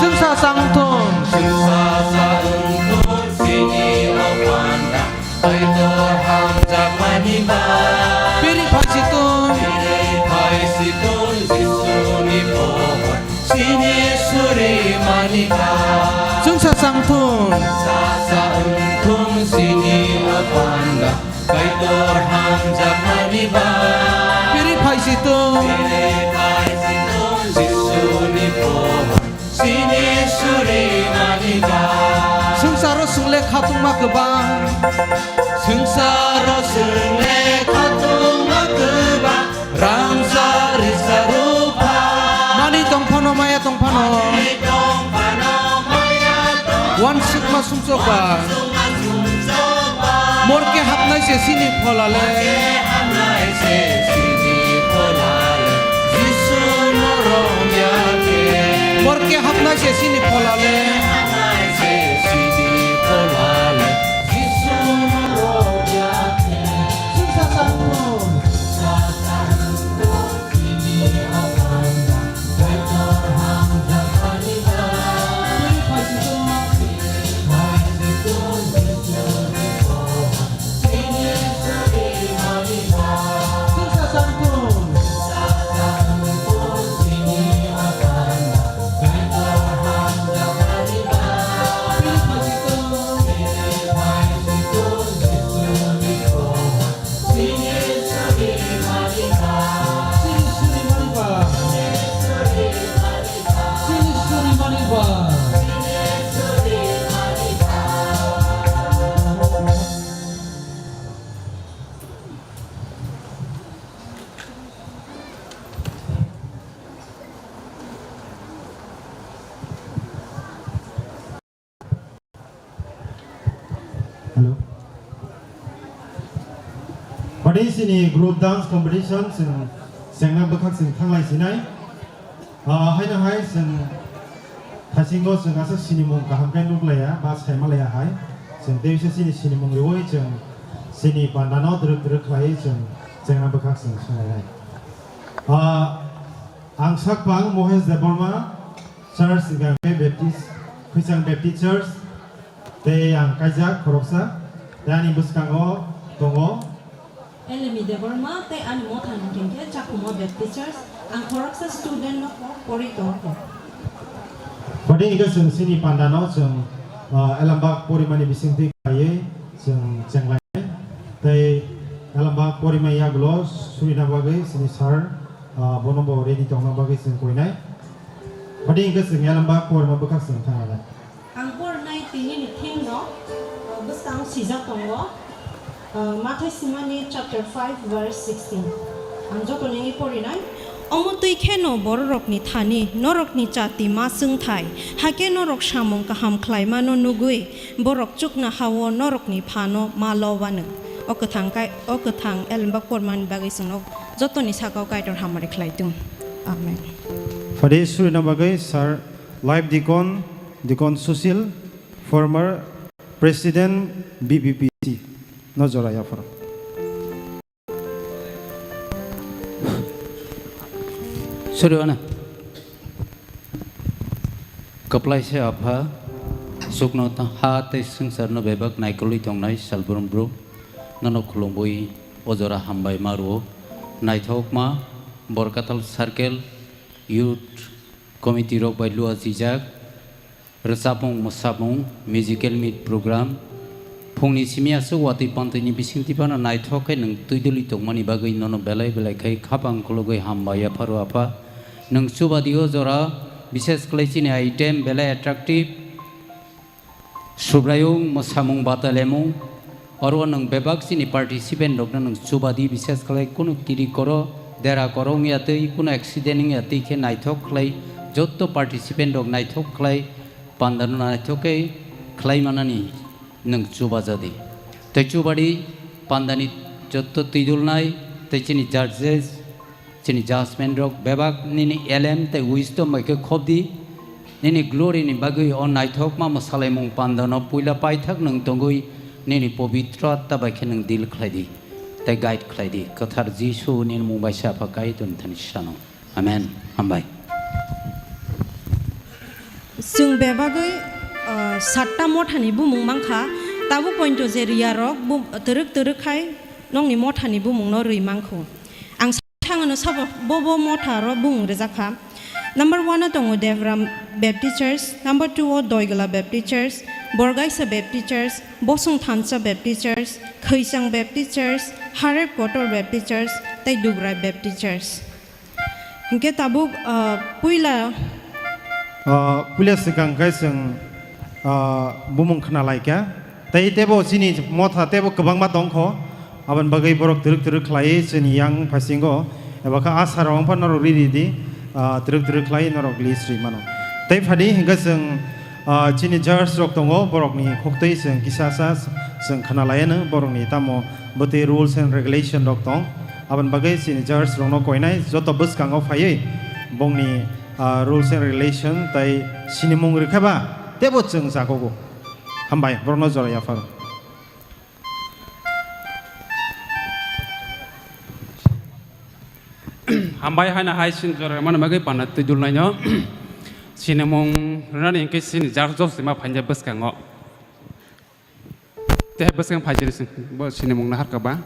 Chwngsa sa wngthun. Chwngsa sa wngthun sini o panda. Kaitor hamjakmani bai. Phirwi phaisitun. Phirwi phaisitun Jisuni pohor sini surimani bai. Chwngsa sa wngthun. Chwngsa sa wngthun sini o panda, Kaitor hamjakmani bai. Phirwi phaisitun. Phirwi phaisitun Jisuni pohor sini surimani bai. Swngcharo chwngle khatungma kwbang. Swngcharo chwngle khatungma kwbang. Rangchak risa rupha. Manwi tong phano maya tong phano. Manwi tong phano maya tong phano. Uansukma sumsokba. Uansukma sumsokba. Morke hapnai se sini pholale. Morke hapnai se sini pholale. Jisu norok yakhe. Morke hapnai se sini pholale. Hapnai se sini pholale. Jisu norok yakhe. Sungsa sangthung. Tini sini group dance competition chwng chengna bwkhak chwng thanglai sinai. Ah, haino hai chwng thaisingo chwng aswk sinimung kaham khe nuklaiya ba saimalaiya hai. Chwng tei bisa chini sinimung riwi chwng chini pandano drwk drwk khlaiwi chwng chengna bwkhak chwng swlainai. Ah, ang sakpang Mohesh Debbarma, Church Gangkai Baptist, Khwichang Baptist Church, tei ang kaijak khoroksa, tei ani bwskango tongo. Elemi Debbarma tei ani motha ni hwnkhe Chakuma Baptist Church, ang khoroksa student no kok pori tongo. Pati hwnkhe chwng chini pandano chwng, ah, elembak porimani bisingtwi khlaiwi chwng chenglainai. Tei elembak porimani yagulo surina bagwi chini sir, ah, bono bo ready tongna bagwi chwng koinai. Pati hwnkhe chwng elembak porima bwkhak chwng thanglai. Ang pornai tini ni theme no, uh, bwskang sijak tongo, uh, Mathai Simani chapter five verse sixteen. Ang joto nini porinai. Omo twi kheno bororokni thani norokni chati ma chwngthai, hakhe norok samung kaham khlaimano nugwi borok chukna hao norokni phano ma lobano. O kwthang kai, o kwthang elembak pormani bagwi chwngno jotoni sakao Kaitor hamari khlai thung. Amen. Pati surina bagwi sir Life Deacon, Deacon Sushil, former President B B P C, no jora yapharo. Sorry, ana. Kwplai se Apha, chukno ta-, ha tei swngcharno bebak naikolwi tongnai salbrum brum, nono khulumwi o jora hambai ma rwo. Naithokma, Borkathal Circle Youth Committee rok bai lua swijak, rwchapmung, mwsamung, musical meet program, phungni simi aswk watwi pantwini bisingtwi phano naithok khe nwng twidulwi tongmani bagwi nono belai belai khe khapang khulugwi hambai yapharo Apha. Nwng chubadi o jora, bishes khlai chini item belai attractive, Subraiyung mwsamung batalemung, oro nwng bebak chini participant rokno nwng chubadi, bises khlai kunu kiri koro, dera koro wngya twi, kunu accident wngya twi khe naithok khlai, jotto participant rok naithok khlai, pandano naithok khe khlai manani nwng chubajadi. Tei chubadi pandani jotto twidulnai tei chini judges, Chini judgment rok bebak nini elem tei wisdom bai khe khop di. Nini glory ni bagwi o naithokma mwsalaimung pandano puila paithak nwng tongwi nini pobitro atta bai khe nwng deal khlai di tei guide khlai di. Kwthar Jisu nini mung bai se Apha Kaitor ni thani sano. Amen. Hambai. Chwng bebagwi, ah, satta mothani bumung mankha, tabuk pointo je riya rok bu-, twrwk twrwk khai nokni mothani bumungno rwi mankho. Ang Thangano sabo bo bo motha ro bung rijak kha. Number one o tongo Devram Baptist Church, number two o Doigala Baptist Church, Borgaisa Baptist Church, Bosong Thansa Baptist Church, Khwichang Baptist Church, Harep Kotor Baptist Church, tei Dugrai Baptist Church. Hinkhe tabuk, ah, puila Ah, puila swkang khe chwng, ah, bumung khna lai kha. Tei tebo chini motha tebo kwbangma tong kho. Aboni bagwi borok twrwk twrwk khlaiwi chini yang phasingo. Eba khe asa rok wng phano norok riri di, ah, twrwk twrwk khlaiwi norok list rwi mano. Tei phadi hinkhe chwng, ah, chini judge rok tongo, borokni khuktwi chwng kisa sa chwng khna lai anw, borokni tamo bwtwi rules and regulation rok tong. Aboni bagwi chini judge rokno koinai joto bwskango phaiwi bongni ah, rules and regulation tai sinimung rwkha ba, tebo chwng jagogo. Hambai, borokno jora yapharo. Hambai haino hai sin jora mano bagwi panda twi dulnaino. Sinimung rwnani hinkhe sini jar josima phainjak bwskango. Tei bwskang phaijani sini, bo sinimung naharkha ba.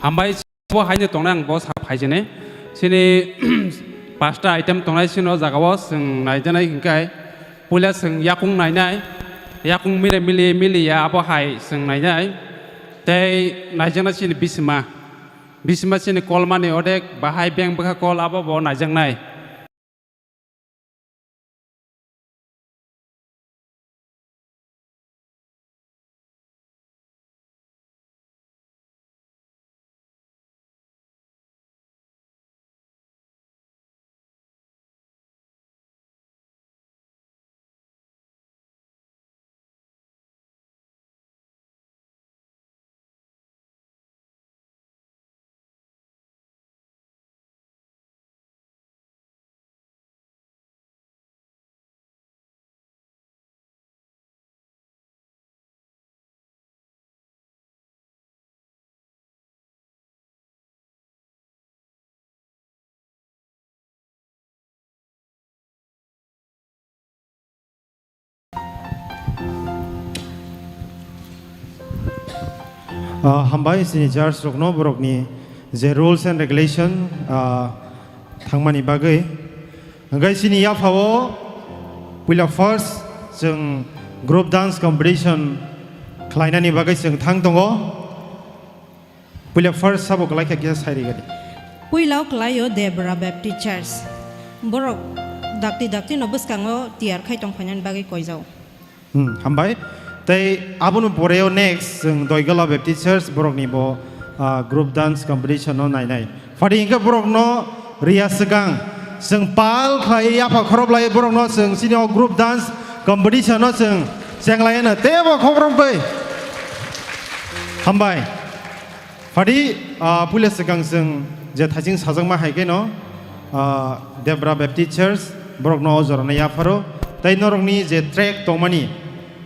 Hambai bo haino tongnai ang bo sa phaijani. Sini pasta item tongnai sini o jaga o chwng naijaknai hinkhe puila chwng yakung nainai. Yakung mili mili mili ya abo hai chwng nainai. Tei naijaknai sini bisima. Bisima sini kolmani odek bahai beng bwkha kol abo bo naijaknai. Ah, hambai chini church rokno borokni je rules and regulation, ah, thangmani bagwi. Hwnkhe chini yaphao puila first chwng group dance competition khlainani bagwi chwng thang tongo. Puila first sabo kwlai kha kisa sai rigadi. Puila o kwlaio Debra Baptist Church. Borok dakti dakti no bwskango tiyar khai tong phainani bagwi koijao. Hmm, hambai. Tei aboni poreo next chwng Doigola Baptist Church borokni bo, ah, group dance competition no nainai. Phadi hwnkhe borokno riya swkang chwng pal khlai yapha khoroplai borokno chwng chini o group dance competition no chwng chenglai no teibo khokrom twi. Hambai. Phadi, ah, puila swkang chwng je thaising sajakma hai khe no, ah, Debra Baptist Church, borokno o jorano yapharo. Tei norokni je track tongmani,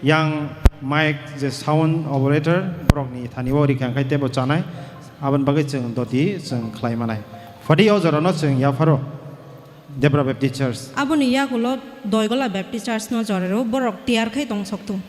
yang mic je sound operator, borokni thani o rikha khai teibo chanai, aboni bagwi chwng doti chwng khlai manai. Phadi o jorano chwng yapharo, Debra Baptist Church. Aboni yagulo Doigola Baptist Church no jorero, borok tiyar khai tong soktu.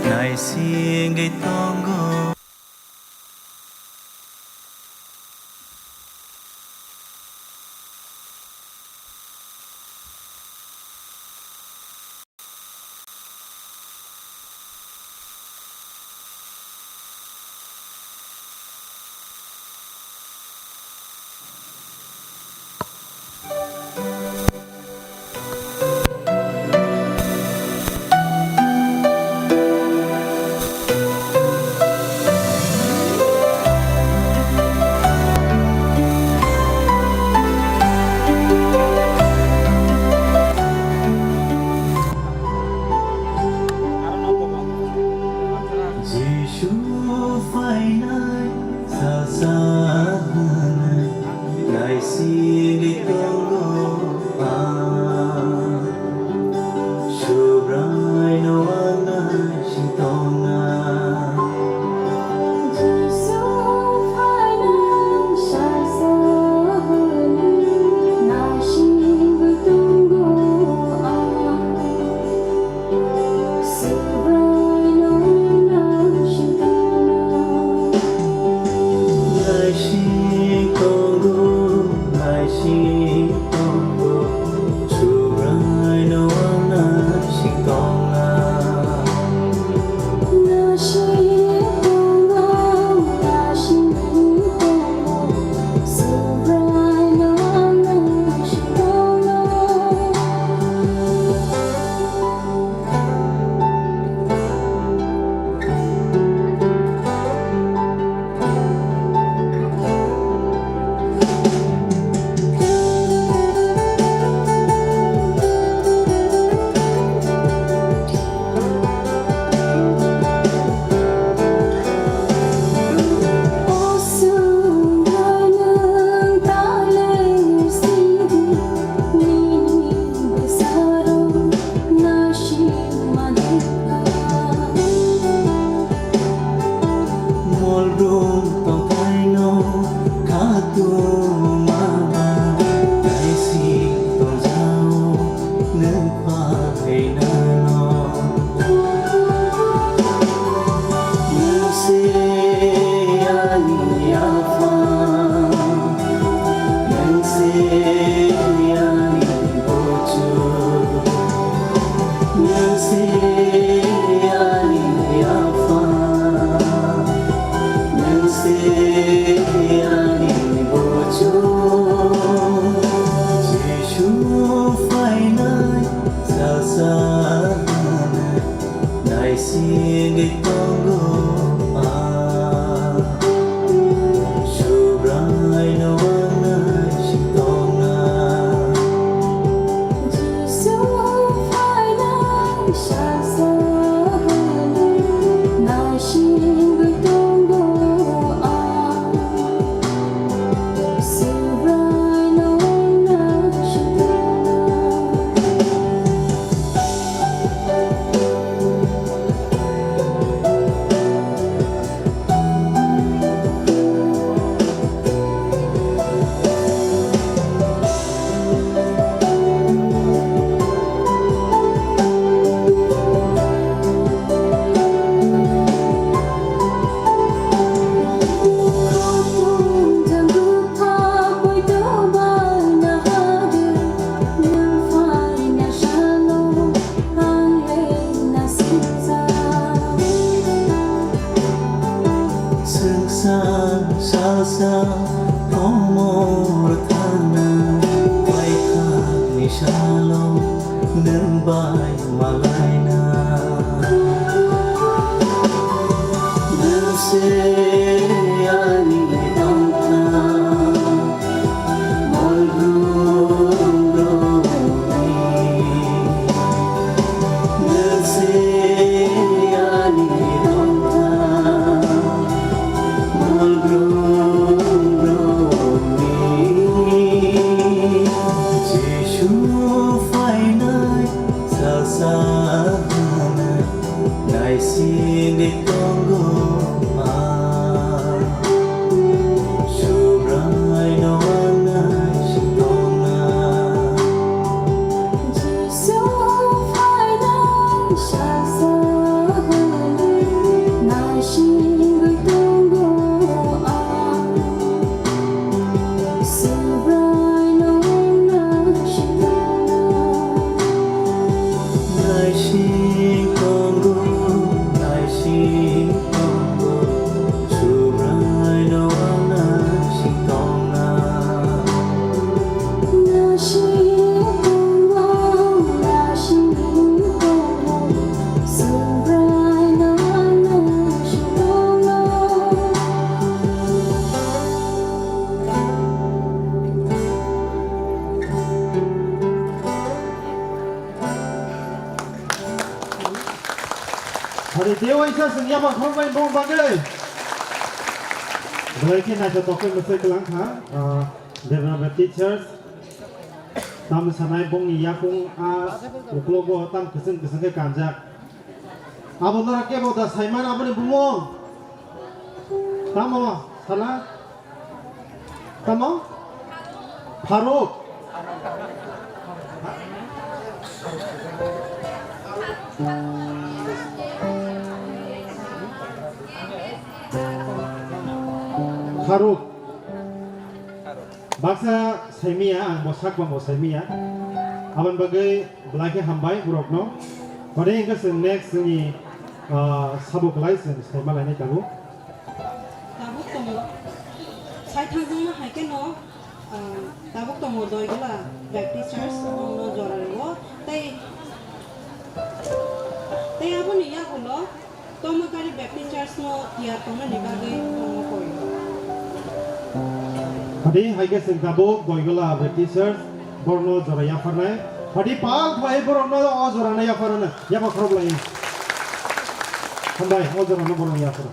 Naisingwi tongo. Jisu phainai salsa hwnwi naisingwi tongo ang. Subraino ang naising tongna. Jisu phainai salsa hwnwi naisingwi tongo ang. Moldung tongthaino khatungma ba, naising tongjao nwng phainano. Nwng se ani Apha. Nwng se ani Buju, nwng se ani Apha, nwng se ani Buju. Jisu phainai salsa hwnwi naisingwi tongo ang. Subraino ang naising tongna. Jisu phainai salsa hwnwi naisingwi tongo ang. Subraino ang naising tongna. Swngchar salsa tomor thangna, baithangni salo nwng bai malaina. Nwng se ani tongthai. Mol brum brumni, nwng se ani tongthai. Mol brum brumni, Jisu phainai salsa hwnwi naisingwi tongo ang. Aro tei waisa chwng yapha khorokbai bong bagwi. Belai khe naithotok khe mwsai kwlang kha, ah, Debra Baptist Church. Tamo sanai bongni yakung a uklogo tam kwchwng kwchwng khe kanjak. Abo nora kebo da saiman aboni bumung? Tamo sala? Tamo? Faruk. Faruk. Baksa saimiya, ang bo sak bo saimiya. Aboni bagwi belai khe hambai borokno. Hwnwi hwnkhe chwng next chwngni, ah, sabo belai chwng saima lainai tabuk. Tabuk tongo. Sai thangjakma hai kheno, ah, tabuk tongo Doigola Baptist Church, bono jora rwo. Tei, tei aboni yagulo Tomakari Baptist Church no tiyar tongnani bagwi tongo koi. Hadi hai khe chwng tabuk Doigola Baptist Church borokno jora yapharnai. Hadi pal khlai borokno o jorano yapharnai, yapha khorok lai. Hambai, o jorano borokno yaphar.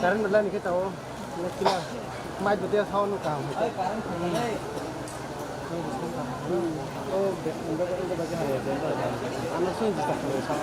Current belai ni khe tao. Mai dutia sao no kaham hai. Oh, be-, be-, be-, be-, be-, ano sung jita kalo sao.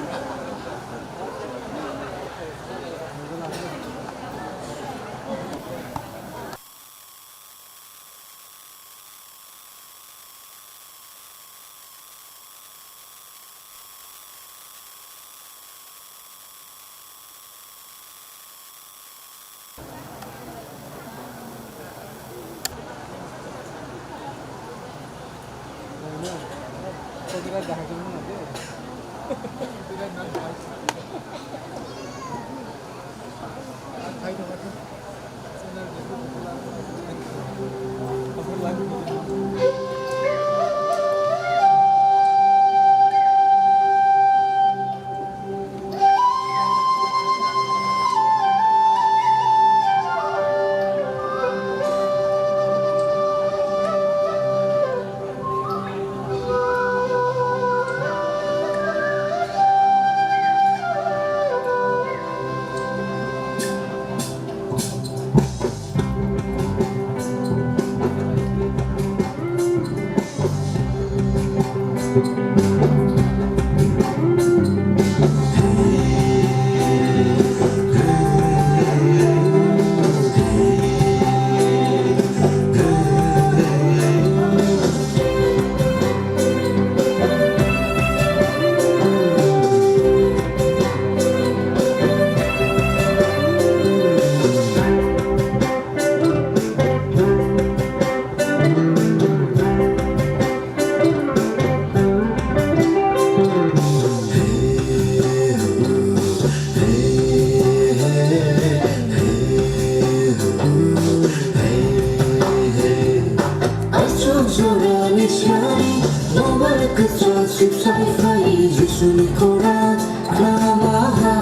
Aswk jorani sari, nobar kwchak sipsai phai Jisuni khorang khnamaha.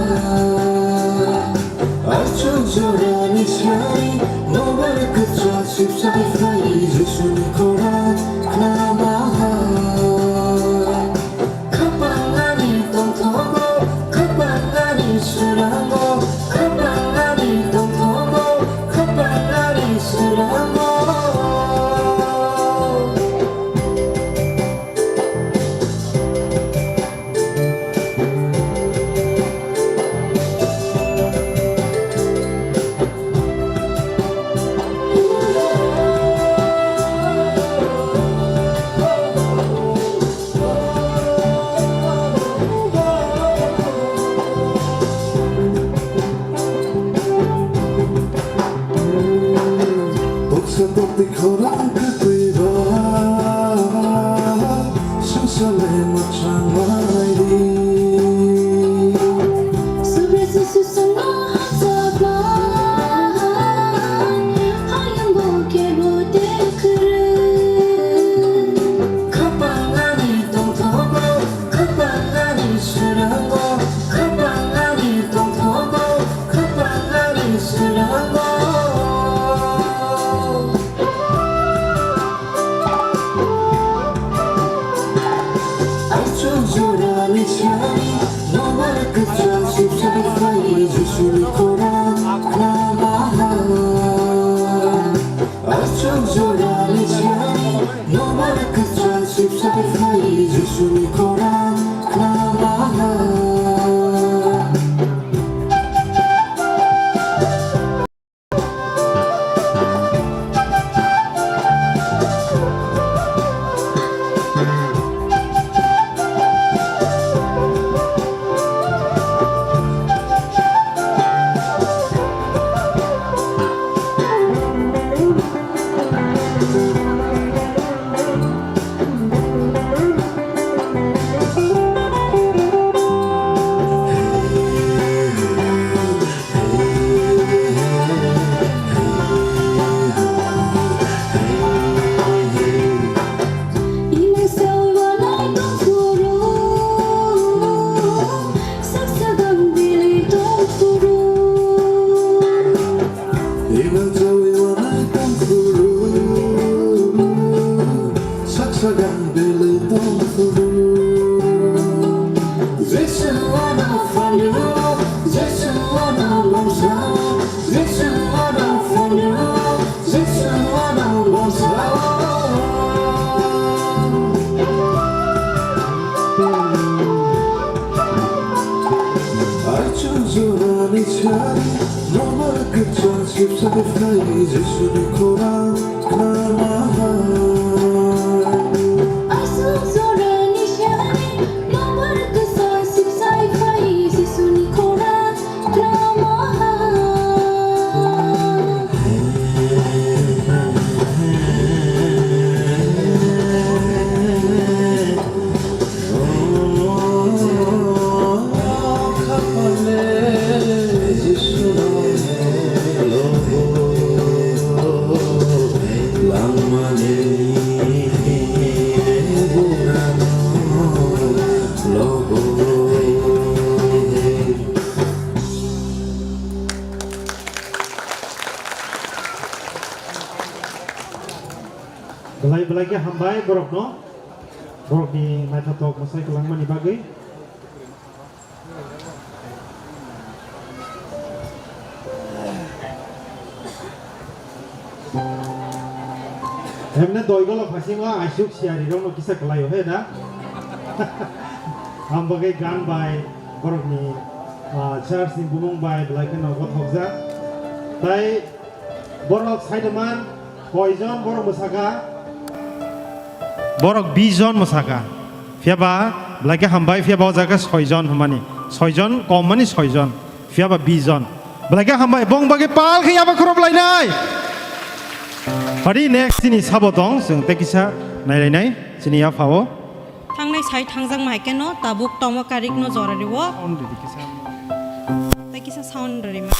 Aswk jorani sari, nobar kwchak sipsai phai Jisuni khorang khnamaha. Khapang ani tongthogo, khapang ani swrango, khapang ani tongthogo, khapang ani swrango. Boksa tokti khorang kwtwi ba, swngsa le mwchang lai di. Subri susu sano hachapa, hayung bo kebo te kru. Aichuk jorani chari, nobar kwchang sipsai phai, Jisuni khorang khlama hai. Aichuk jorani chari, nobar kwchang sipsai phai, Jisuni khorang khlama hai. Saksagang belai tongphuru. Jesu ano phaio, Jesu ano longsa, Jesu ano phaio, Jesu ano longsa. Aichuk jorani chari, nobar kwchang sipsai phai, Jisuni khorang khlama hai. Aichuk jorani chari, nobar kwchang sipsai phai, Jisuni khorang khlama hai. Belai belai khe hambai borokno, borokni naithotok mwsai kwlangmani bagwi. Hemne doi golok phaisingma aisuk siyari rokno kisa kwlaio he da. Ang bagwi gan bai borokni, ah, church ni bumung bai belai kheno gothokjak. Tai Borok saidaman koijon borok mwsaka? Borok bish jon mwsaka. Phiyaba belai khe hambai, phiyaba o jaga soi jon hwnmani. Soi jon, kom mani soi jon. Phiyaba bish jon. Belai khe hambai, bong bagwi pal khe yaba khorop lainai. Pari next chini sabo tong, chwng tei kisa nailainai, chini yaphao. Thangnai sai thangjak ma hai khe no, tabuk tongma karik no jora riwo. Tei kisa sound rima.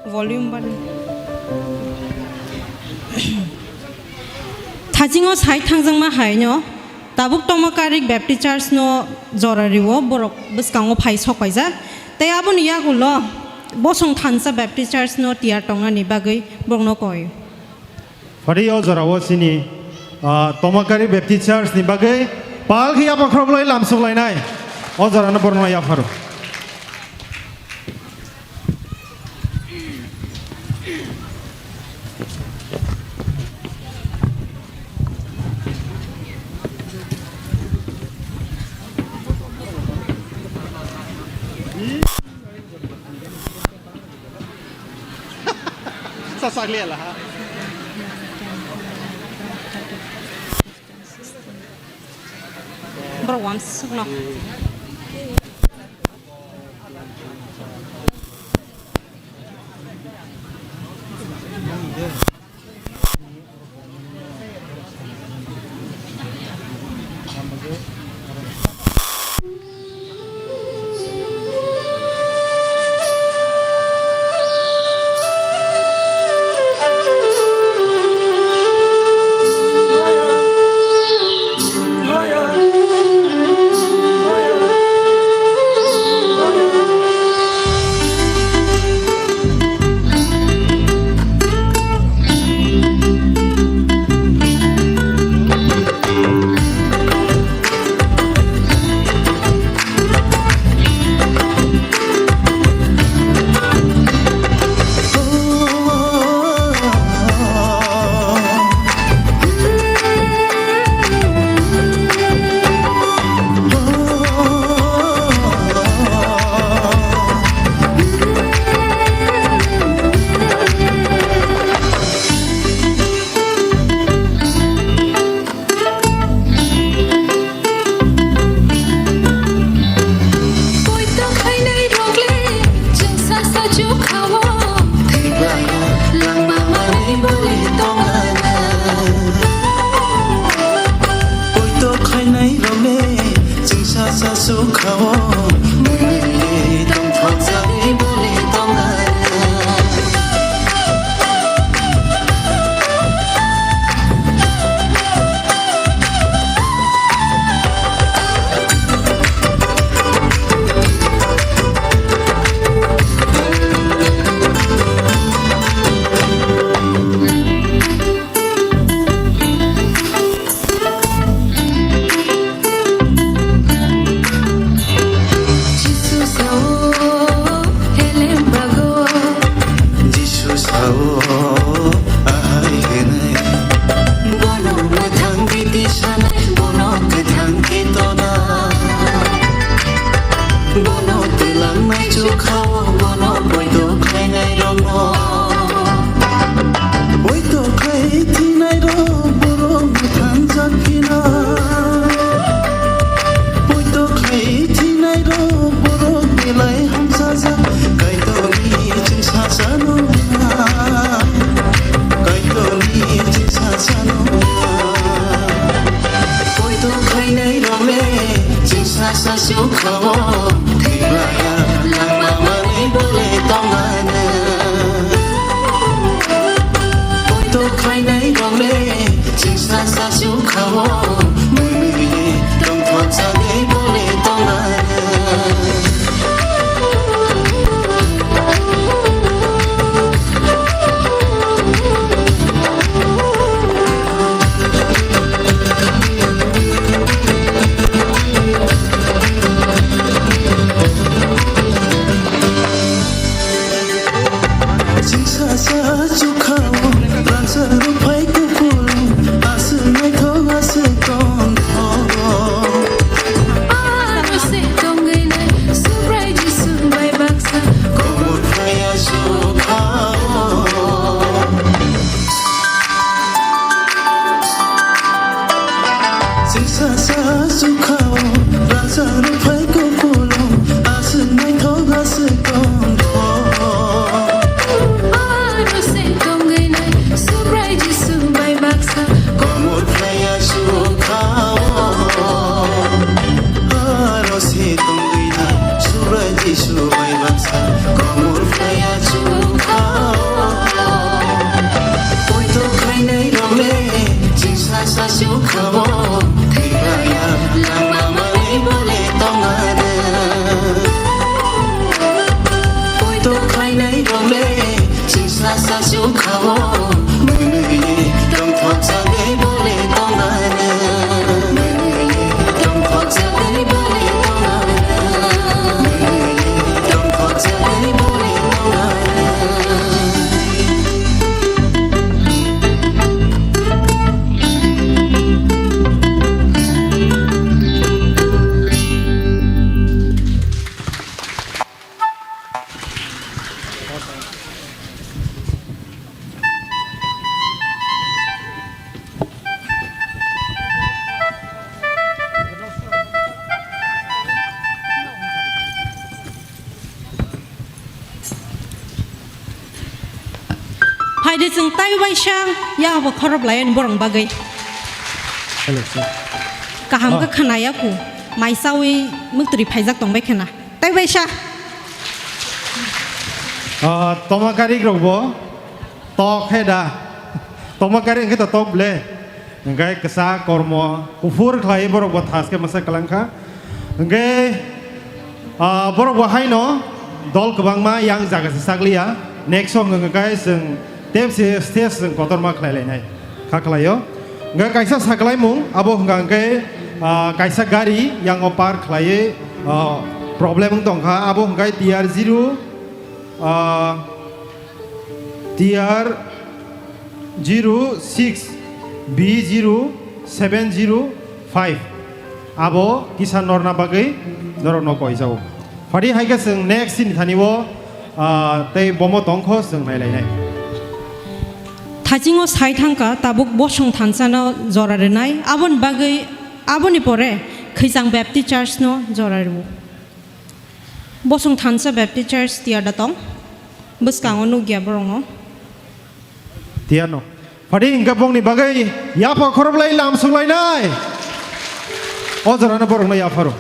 Volume bari. Thasingo sai thangjakma haino, tabuk tongma karik Baptist Church no jora riwo, borok bwskango phai sok paijak. Tei aboni yagulo bosong thansa Baptist Church no tiyar tongnani bagwi borokno koi. Phari o jorao chini, ah, Tomakari Baptist Church ni bagwi pal khe yapha khoroklai lamsok lainai. O jorano borno yapharo. Sasak liya lah. Bro, wamsuk no. Ahai hwnwi bono mwthang riti sanai, bono kwthang khe tona. Bono twlangnai chukha-o, bono poito khlainairokno. Poito khlai thwinairok borok mwthangjak phina. Poito khlai thwinairok borok belai hamsajak, Kaitorni chwngsasano wngna. Kaitorni chwngsasano wngna. Poito khlainairokle chwngsasa sukha-o, thwiklaya langma manwi bole tongmano. Poito khlainairokle chwngsasa sukha-o, mwnwi tongthokjagwi bole tongmano. Chwngsasa chukha-o, rangchak rwphai kuphur, aswk naithok, aswk tongthok. Aro se tongwi nai, Subrai Jisu bai baksa. Komor phlaiya chukha-o. Chwngsasa chukha-o, rangchak rwphai kuphuru, aswk naithok, aswk tongthok. Aro se tongwi nai, Subrai Jisu bai baksa. Komor phlaiya chukha-o. Aro se tongwi nai, Subrai Jisu bai baksa. Komor phlaiya chukha-o. Poito khlainairokle chwngsasa sukha-o, thwiklaya langma manwi bole tongmano. Poito khlainairokle chwngsasa sukha-o, mwnwi tongthokjagwi bole tongmano. Mwnwi tongthokjagwi bole tongmano. Mwnwi tongthokjagwi bole tongmano. Phaidi chwng tai waisa ya bo khorop lai ani borok bagwi. Hello, sir. Kaham khe khwnaya ku, mai chawi muktri phaijak tongbai khwna. Tai waisa. Ah, toma karik rok bo tok he da. Toma karik hwnkhe to tok ble. Hwnkhe kwsa kormo kuphur khlai borok bo thas khe masa kwlang kha. Hwnkhe, ah, borok bo haino dol kwbangma yang jaga se sakliya. Next song hwnkhe chwng tep se stage chwng kotorma khlai lainai. Kha khlaio. Hwnkhe kaisa saklaimung, abo hwnkha hwnkhe, ah, kaisa gari yango park khlaiwi, ah, problem wng tongkha. Abo hwnkhe T R zero, ah, T R zero six B zero seven zero five. Abo kisa norna bagwi norokno koijago. Phadi hai khe chwng next sini thani o, ah, tei bomo tongkho chwng nailainai. Thachingo sai thangkha tabuk bosong thansano jora rwnai, aboni bagwi, aboni pore Khwichang Baptist Church no jora rwo. Bosong thansa Baptist Church tiyada tong, bwskango nukya borokno. Tiyano. Phadi hwnkhe bongni bagwi yapha khoroplai lam suklainai. O jorano borokno yapharo.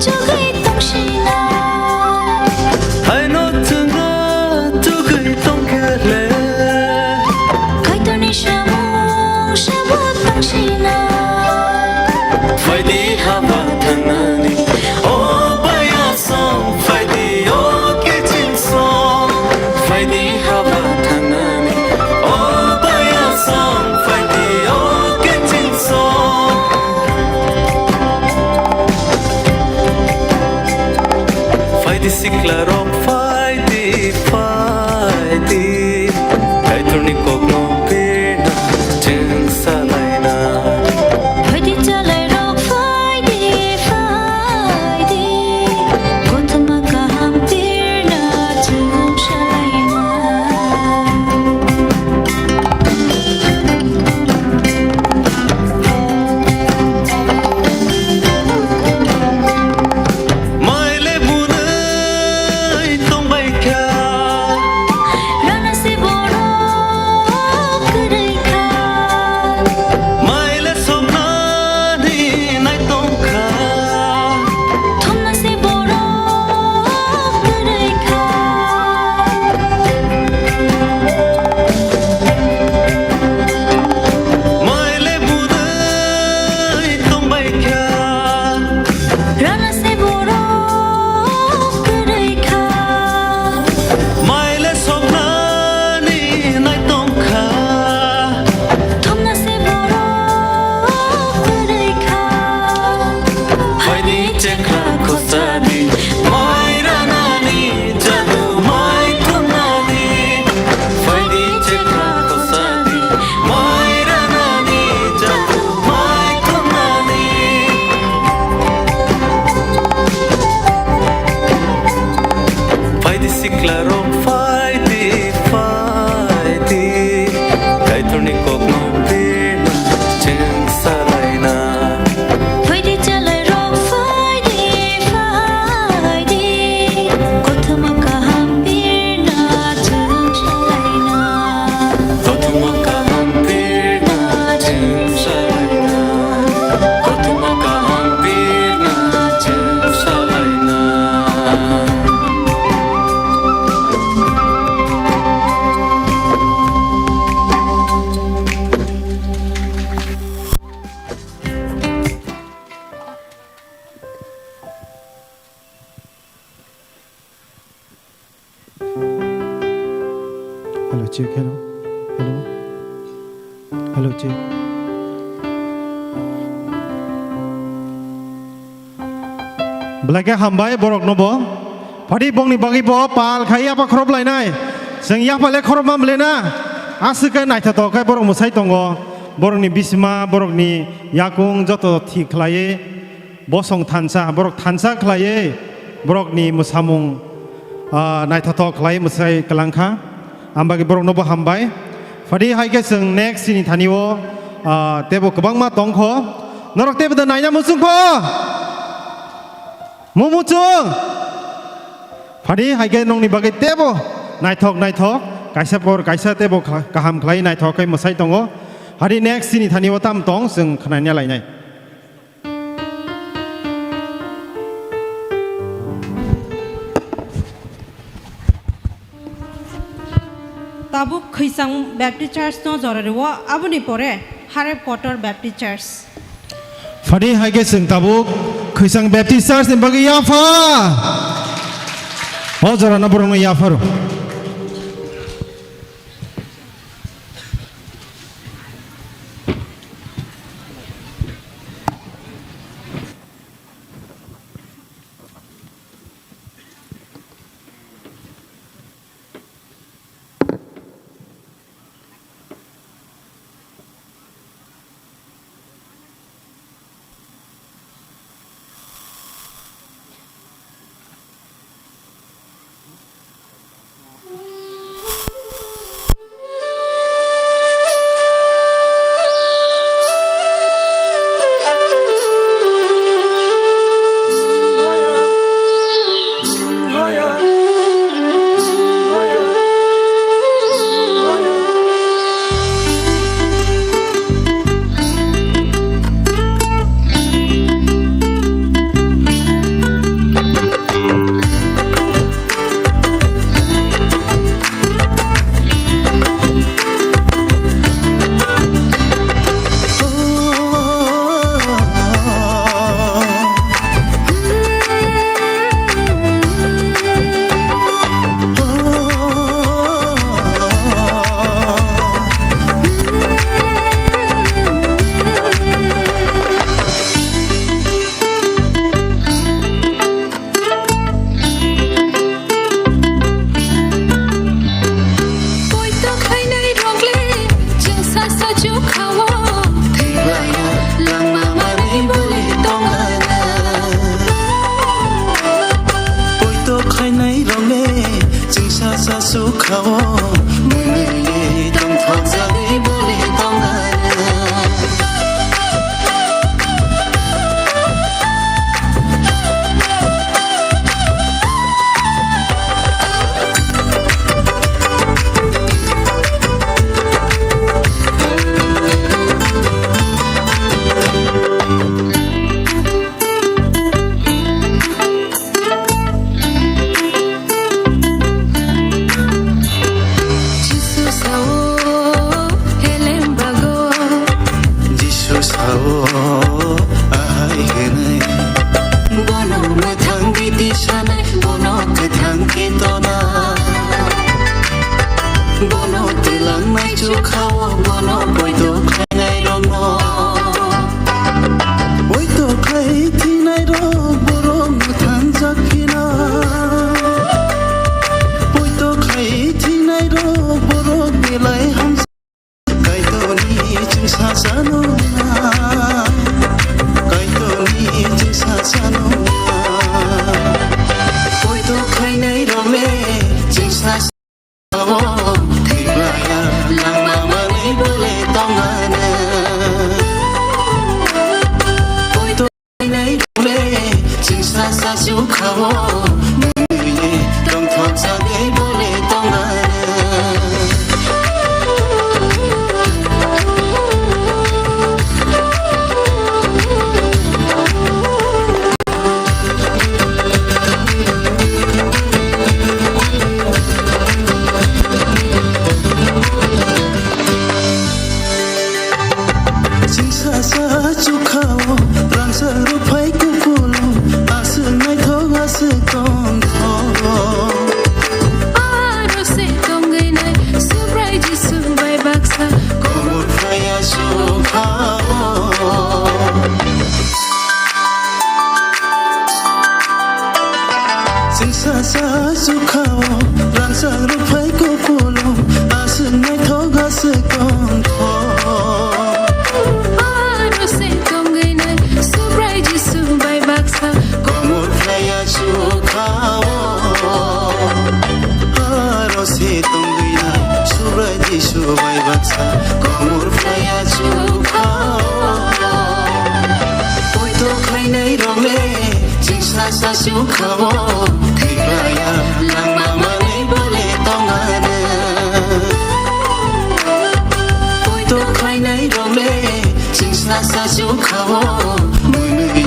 Chugwi tongsinai. Haino chwngno chugwi tongkhe le. Kaitorni samung sabo tongsinai. Phaidi haba thangnani, o baya song, phaidi o kiching song. Phaidi haba thangnani, o baya song, phaidi o kiching song. Phaidi sikla rok, phaidi, phaidi. Kaitorni kokno birna chwng salaina. Phaidi chalai rok, phaidi, phaidi. Kothoma kaham birna chwng salaina. Maile bunai tongbai kha. Rana se borok kwrwi kha. Maile soknani nai tong kha. Thumna se borok kwrwi kha. Maile budai tongbai kha. Rana se borok kwrwi kha. Maile soknani nai tong kha. Thumna se borok kwrwi kha. Phaidi chekha khosadi, mai ranani jadu, mai thumnani. Phaidi chekha khosadi, mai ranani jadu, mai thumnani. Phaidi sikla rok, phaidi, phaidi. Kaitorni kokno birna chwng salaina. Phaidi chalai rok, phaidi, phaidi. Kothoma kaham birna chwng salaina. Kothoma kaham birna chwng salaina. Kothoma kaham birna chwng salaina. Hello, check, hello. Hello. Hello, check. Belai khe hambai borok no bo. Phaidi bongni bagwi bo pal khai yapha khorob lainai. Chwng yapha le khorob ma mlena. Aswk khe naithothok khe borok mwsai tongo. Borokni bisima, borokni yakung joto thik khlaiwi. Bosong thansa, borok thansa khlaiwi borokni mwsamung, ah, naithothok khlaiwi mwsai kwlang kha. Ambagwi borokno bo hambai. Phaidi hai khe chwng next chini thani o, ah, teibo kwbangma tong kho. Norok teibo da naina muchung kho? Mu muchung? Phaidi hai khe nongni bagwi teibo naithok naithok, kaisa por kaisa teibo kha-, kaham khlaiwi naithok khe mwsai tongo. Phaidi next chini thani o tam tong chwng khwnani lainai. Tabuk Khwisang Baptist Church no jora rwo, aboni pore Harep Kotor Baptist Church. Phaidi hai khe chwng tabuk Khwisang Baptist Church ni bagwi yapha. O jora no borok no yapha rw. Tongthokjagwi bole tongmani. Chingsa sa chukhao, rangchak rwphai kupulung, aswk naithok, aswk tongthok. Aro se tongwi nai, Subrai Jisu bai baksa, komor phlaiya chukhao. Chingsa sa chukhao, rangchak rwphai kupulung, aswk naithok, aswk tongthok. Aro se tongwi nai, Subrai Jisu bai baksa, komor phlaiya chukhao. Aro se tongwi nai, Subrai Jisu bai baksa, komor phlaiya chukhao. Poito khlainai rok le, chingsa sa chukhao, thwiklaiya langma manwi bole tongmani. Poito khlainai rok le, chingsa sa chukhao, mwnwi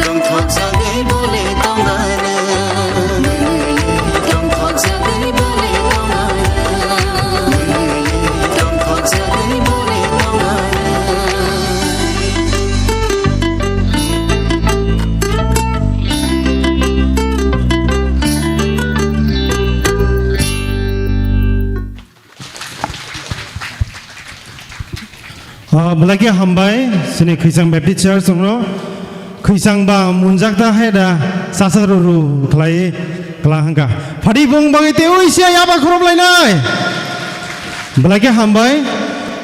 tongthokjagwi bole tongmani. Mwnwi tongthokjagwi bole tongmani. Mwnwi tongthokjagwi bole tongmani. Ah, belai khe hambai, chini Khwichang Baptist Church rokno. Khwichang ba munjak da hai da, sasa ruru khlai, kla hangka. Phadi bung bagwi tei ui sia yaba khorob lainai. Belai khe hambai,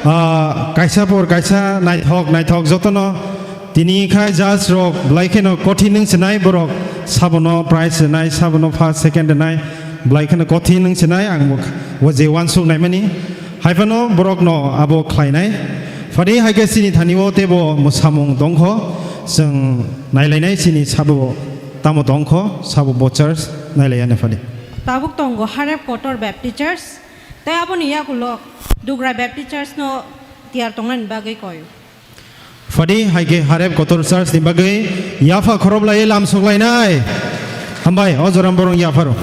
ah, kaisa por kaisa naithok, naithok jotono. Tini khai judge rok belai kheno kothin wng sinai borok, sabono prize rwnai, sabono first, second rwnai, belai kheno kothin wng sinai ang bo, bo je uansuk naimani. Hai phano borokno abo khlainai. Phadi hai khe chini thani o teibo mwsamung tongkho, chwng nailainai chini sabo tamo tongkho, sabo bo church nailaiya ne phadi. Tabuk tongo Harep Kotor Baptist Church, tei aboni yagulo Dugra Baptist Church no tiyar tongnani bagwi koi. Phadi hai khe Harep Kotor Church ni bagwi yapha khorob lai lam sok lainai. Hambai, o joram borong yapha rw.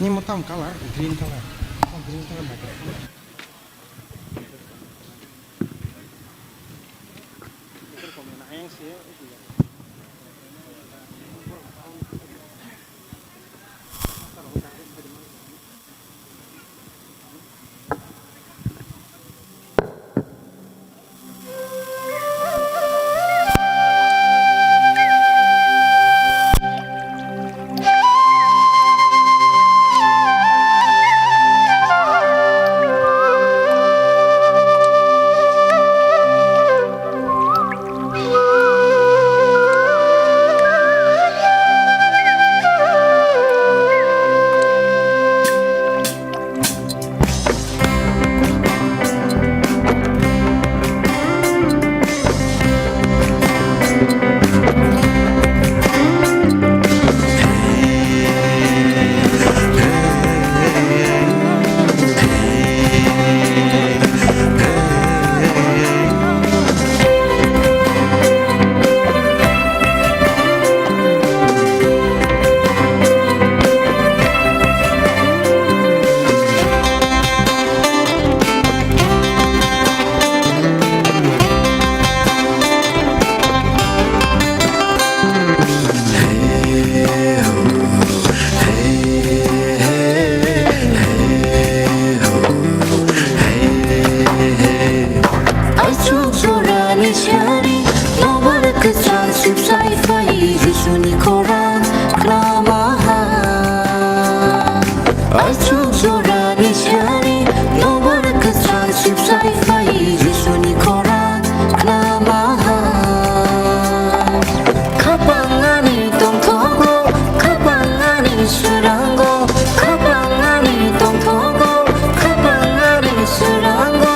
Ni mo tam color, green color. Oh, green color background. Aichuk jorani sari, nobar kwchang suksai phai, Jisuni khorang khlamaha. Aichuk jorani sari, nobar kwchang suksai phai, Jisuni khorang khlamaha. Khapang ani tongthogo, khapang ani swrango, khapang ani tongthogo, khapang ani swrango.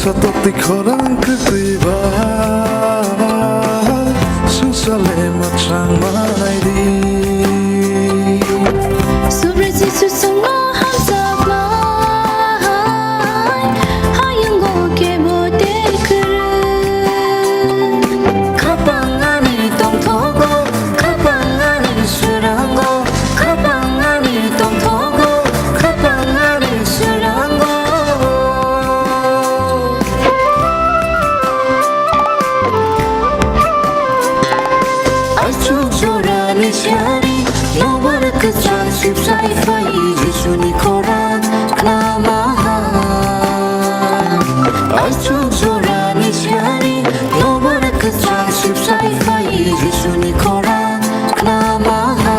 Satok twi khorang kwtwi ba, swngchar le mwchang manai di. Subrai Jisu chwngno hamjaknai, hayungo kebo tei kwrwi. Khapang ani tongthogo, khapang ani swrango, khapang ani tongthogo, khapang ani swrango. Aichuk jorani sari, nobar kwchang sipsai phai Jisuni khorang khnamaha. Aichuk jorani sari, nobar kwchang sipsai phai Jisuni khorang khnamaha.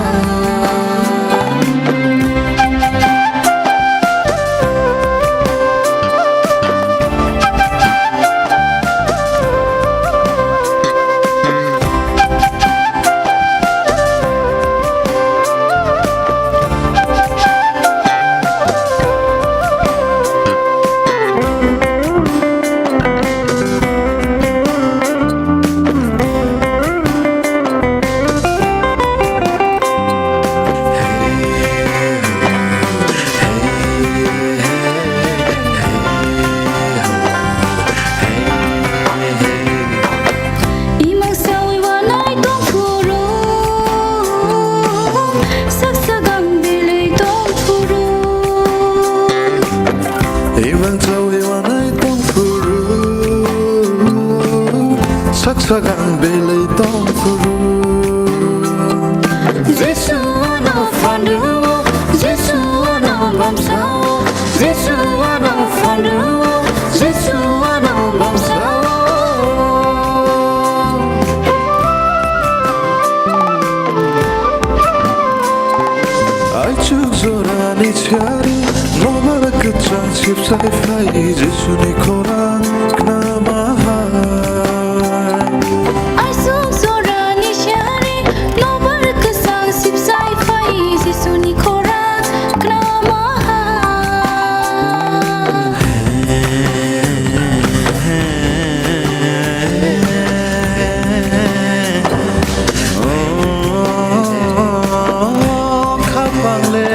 Imang sawi wanai tong phuru, sak sagang belai tong phuru. Imang sawi wanai tong phuru, sak sagang belai tong phuru. Jisu ano phandu, Jisu ano bamsao, Jisu ano phandu, Jisu ano bamsao. Aichuk jorani sari, nobar kwchang sipsai phai Jisuni khorang khnamaha. Aichuk jorani sari, nobar kwchang sipsai phai Jisuni khorang khnamaha. O khapang le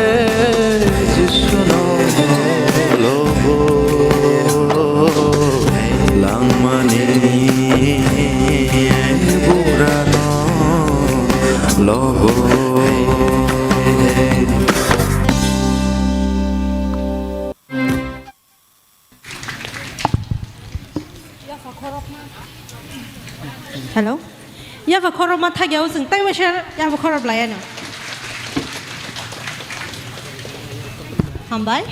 Jisuno lobo langmani burano lobo. Hello. Yapha khorokma thakya o chwng tei waisa yapha khorok laiya no. Hambai.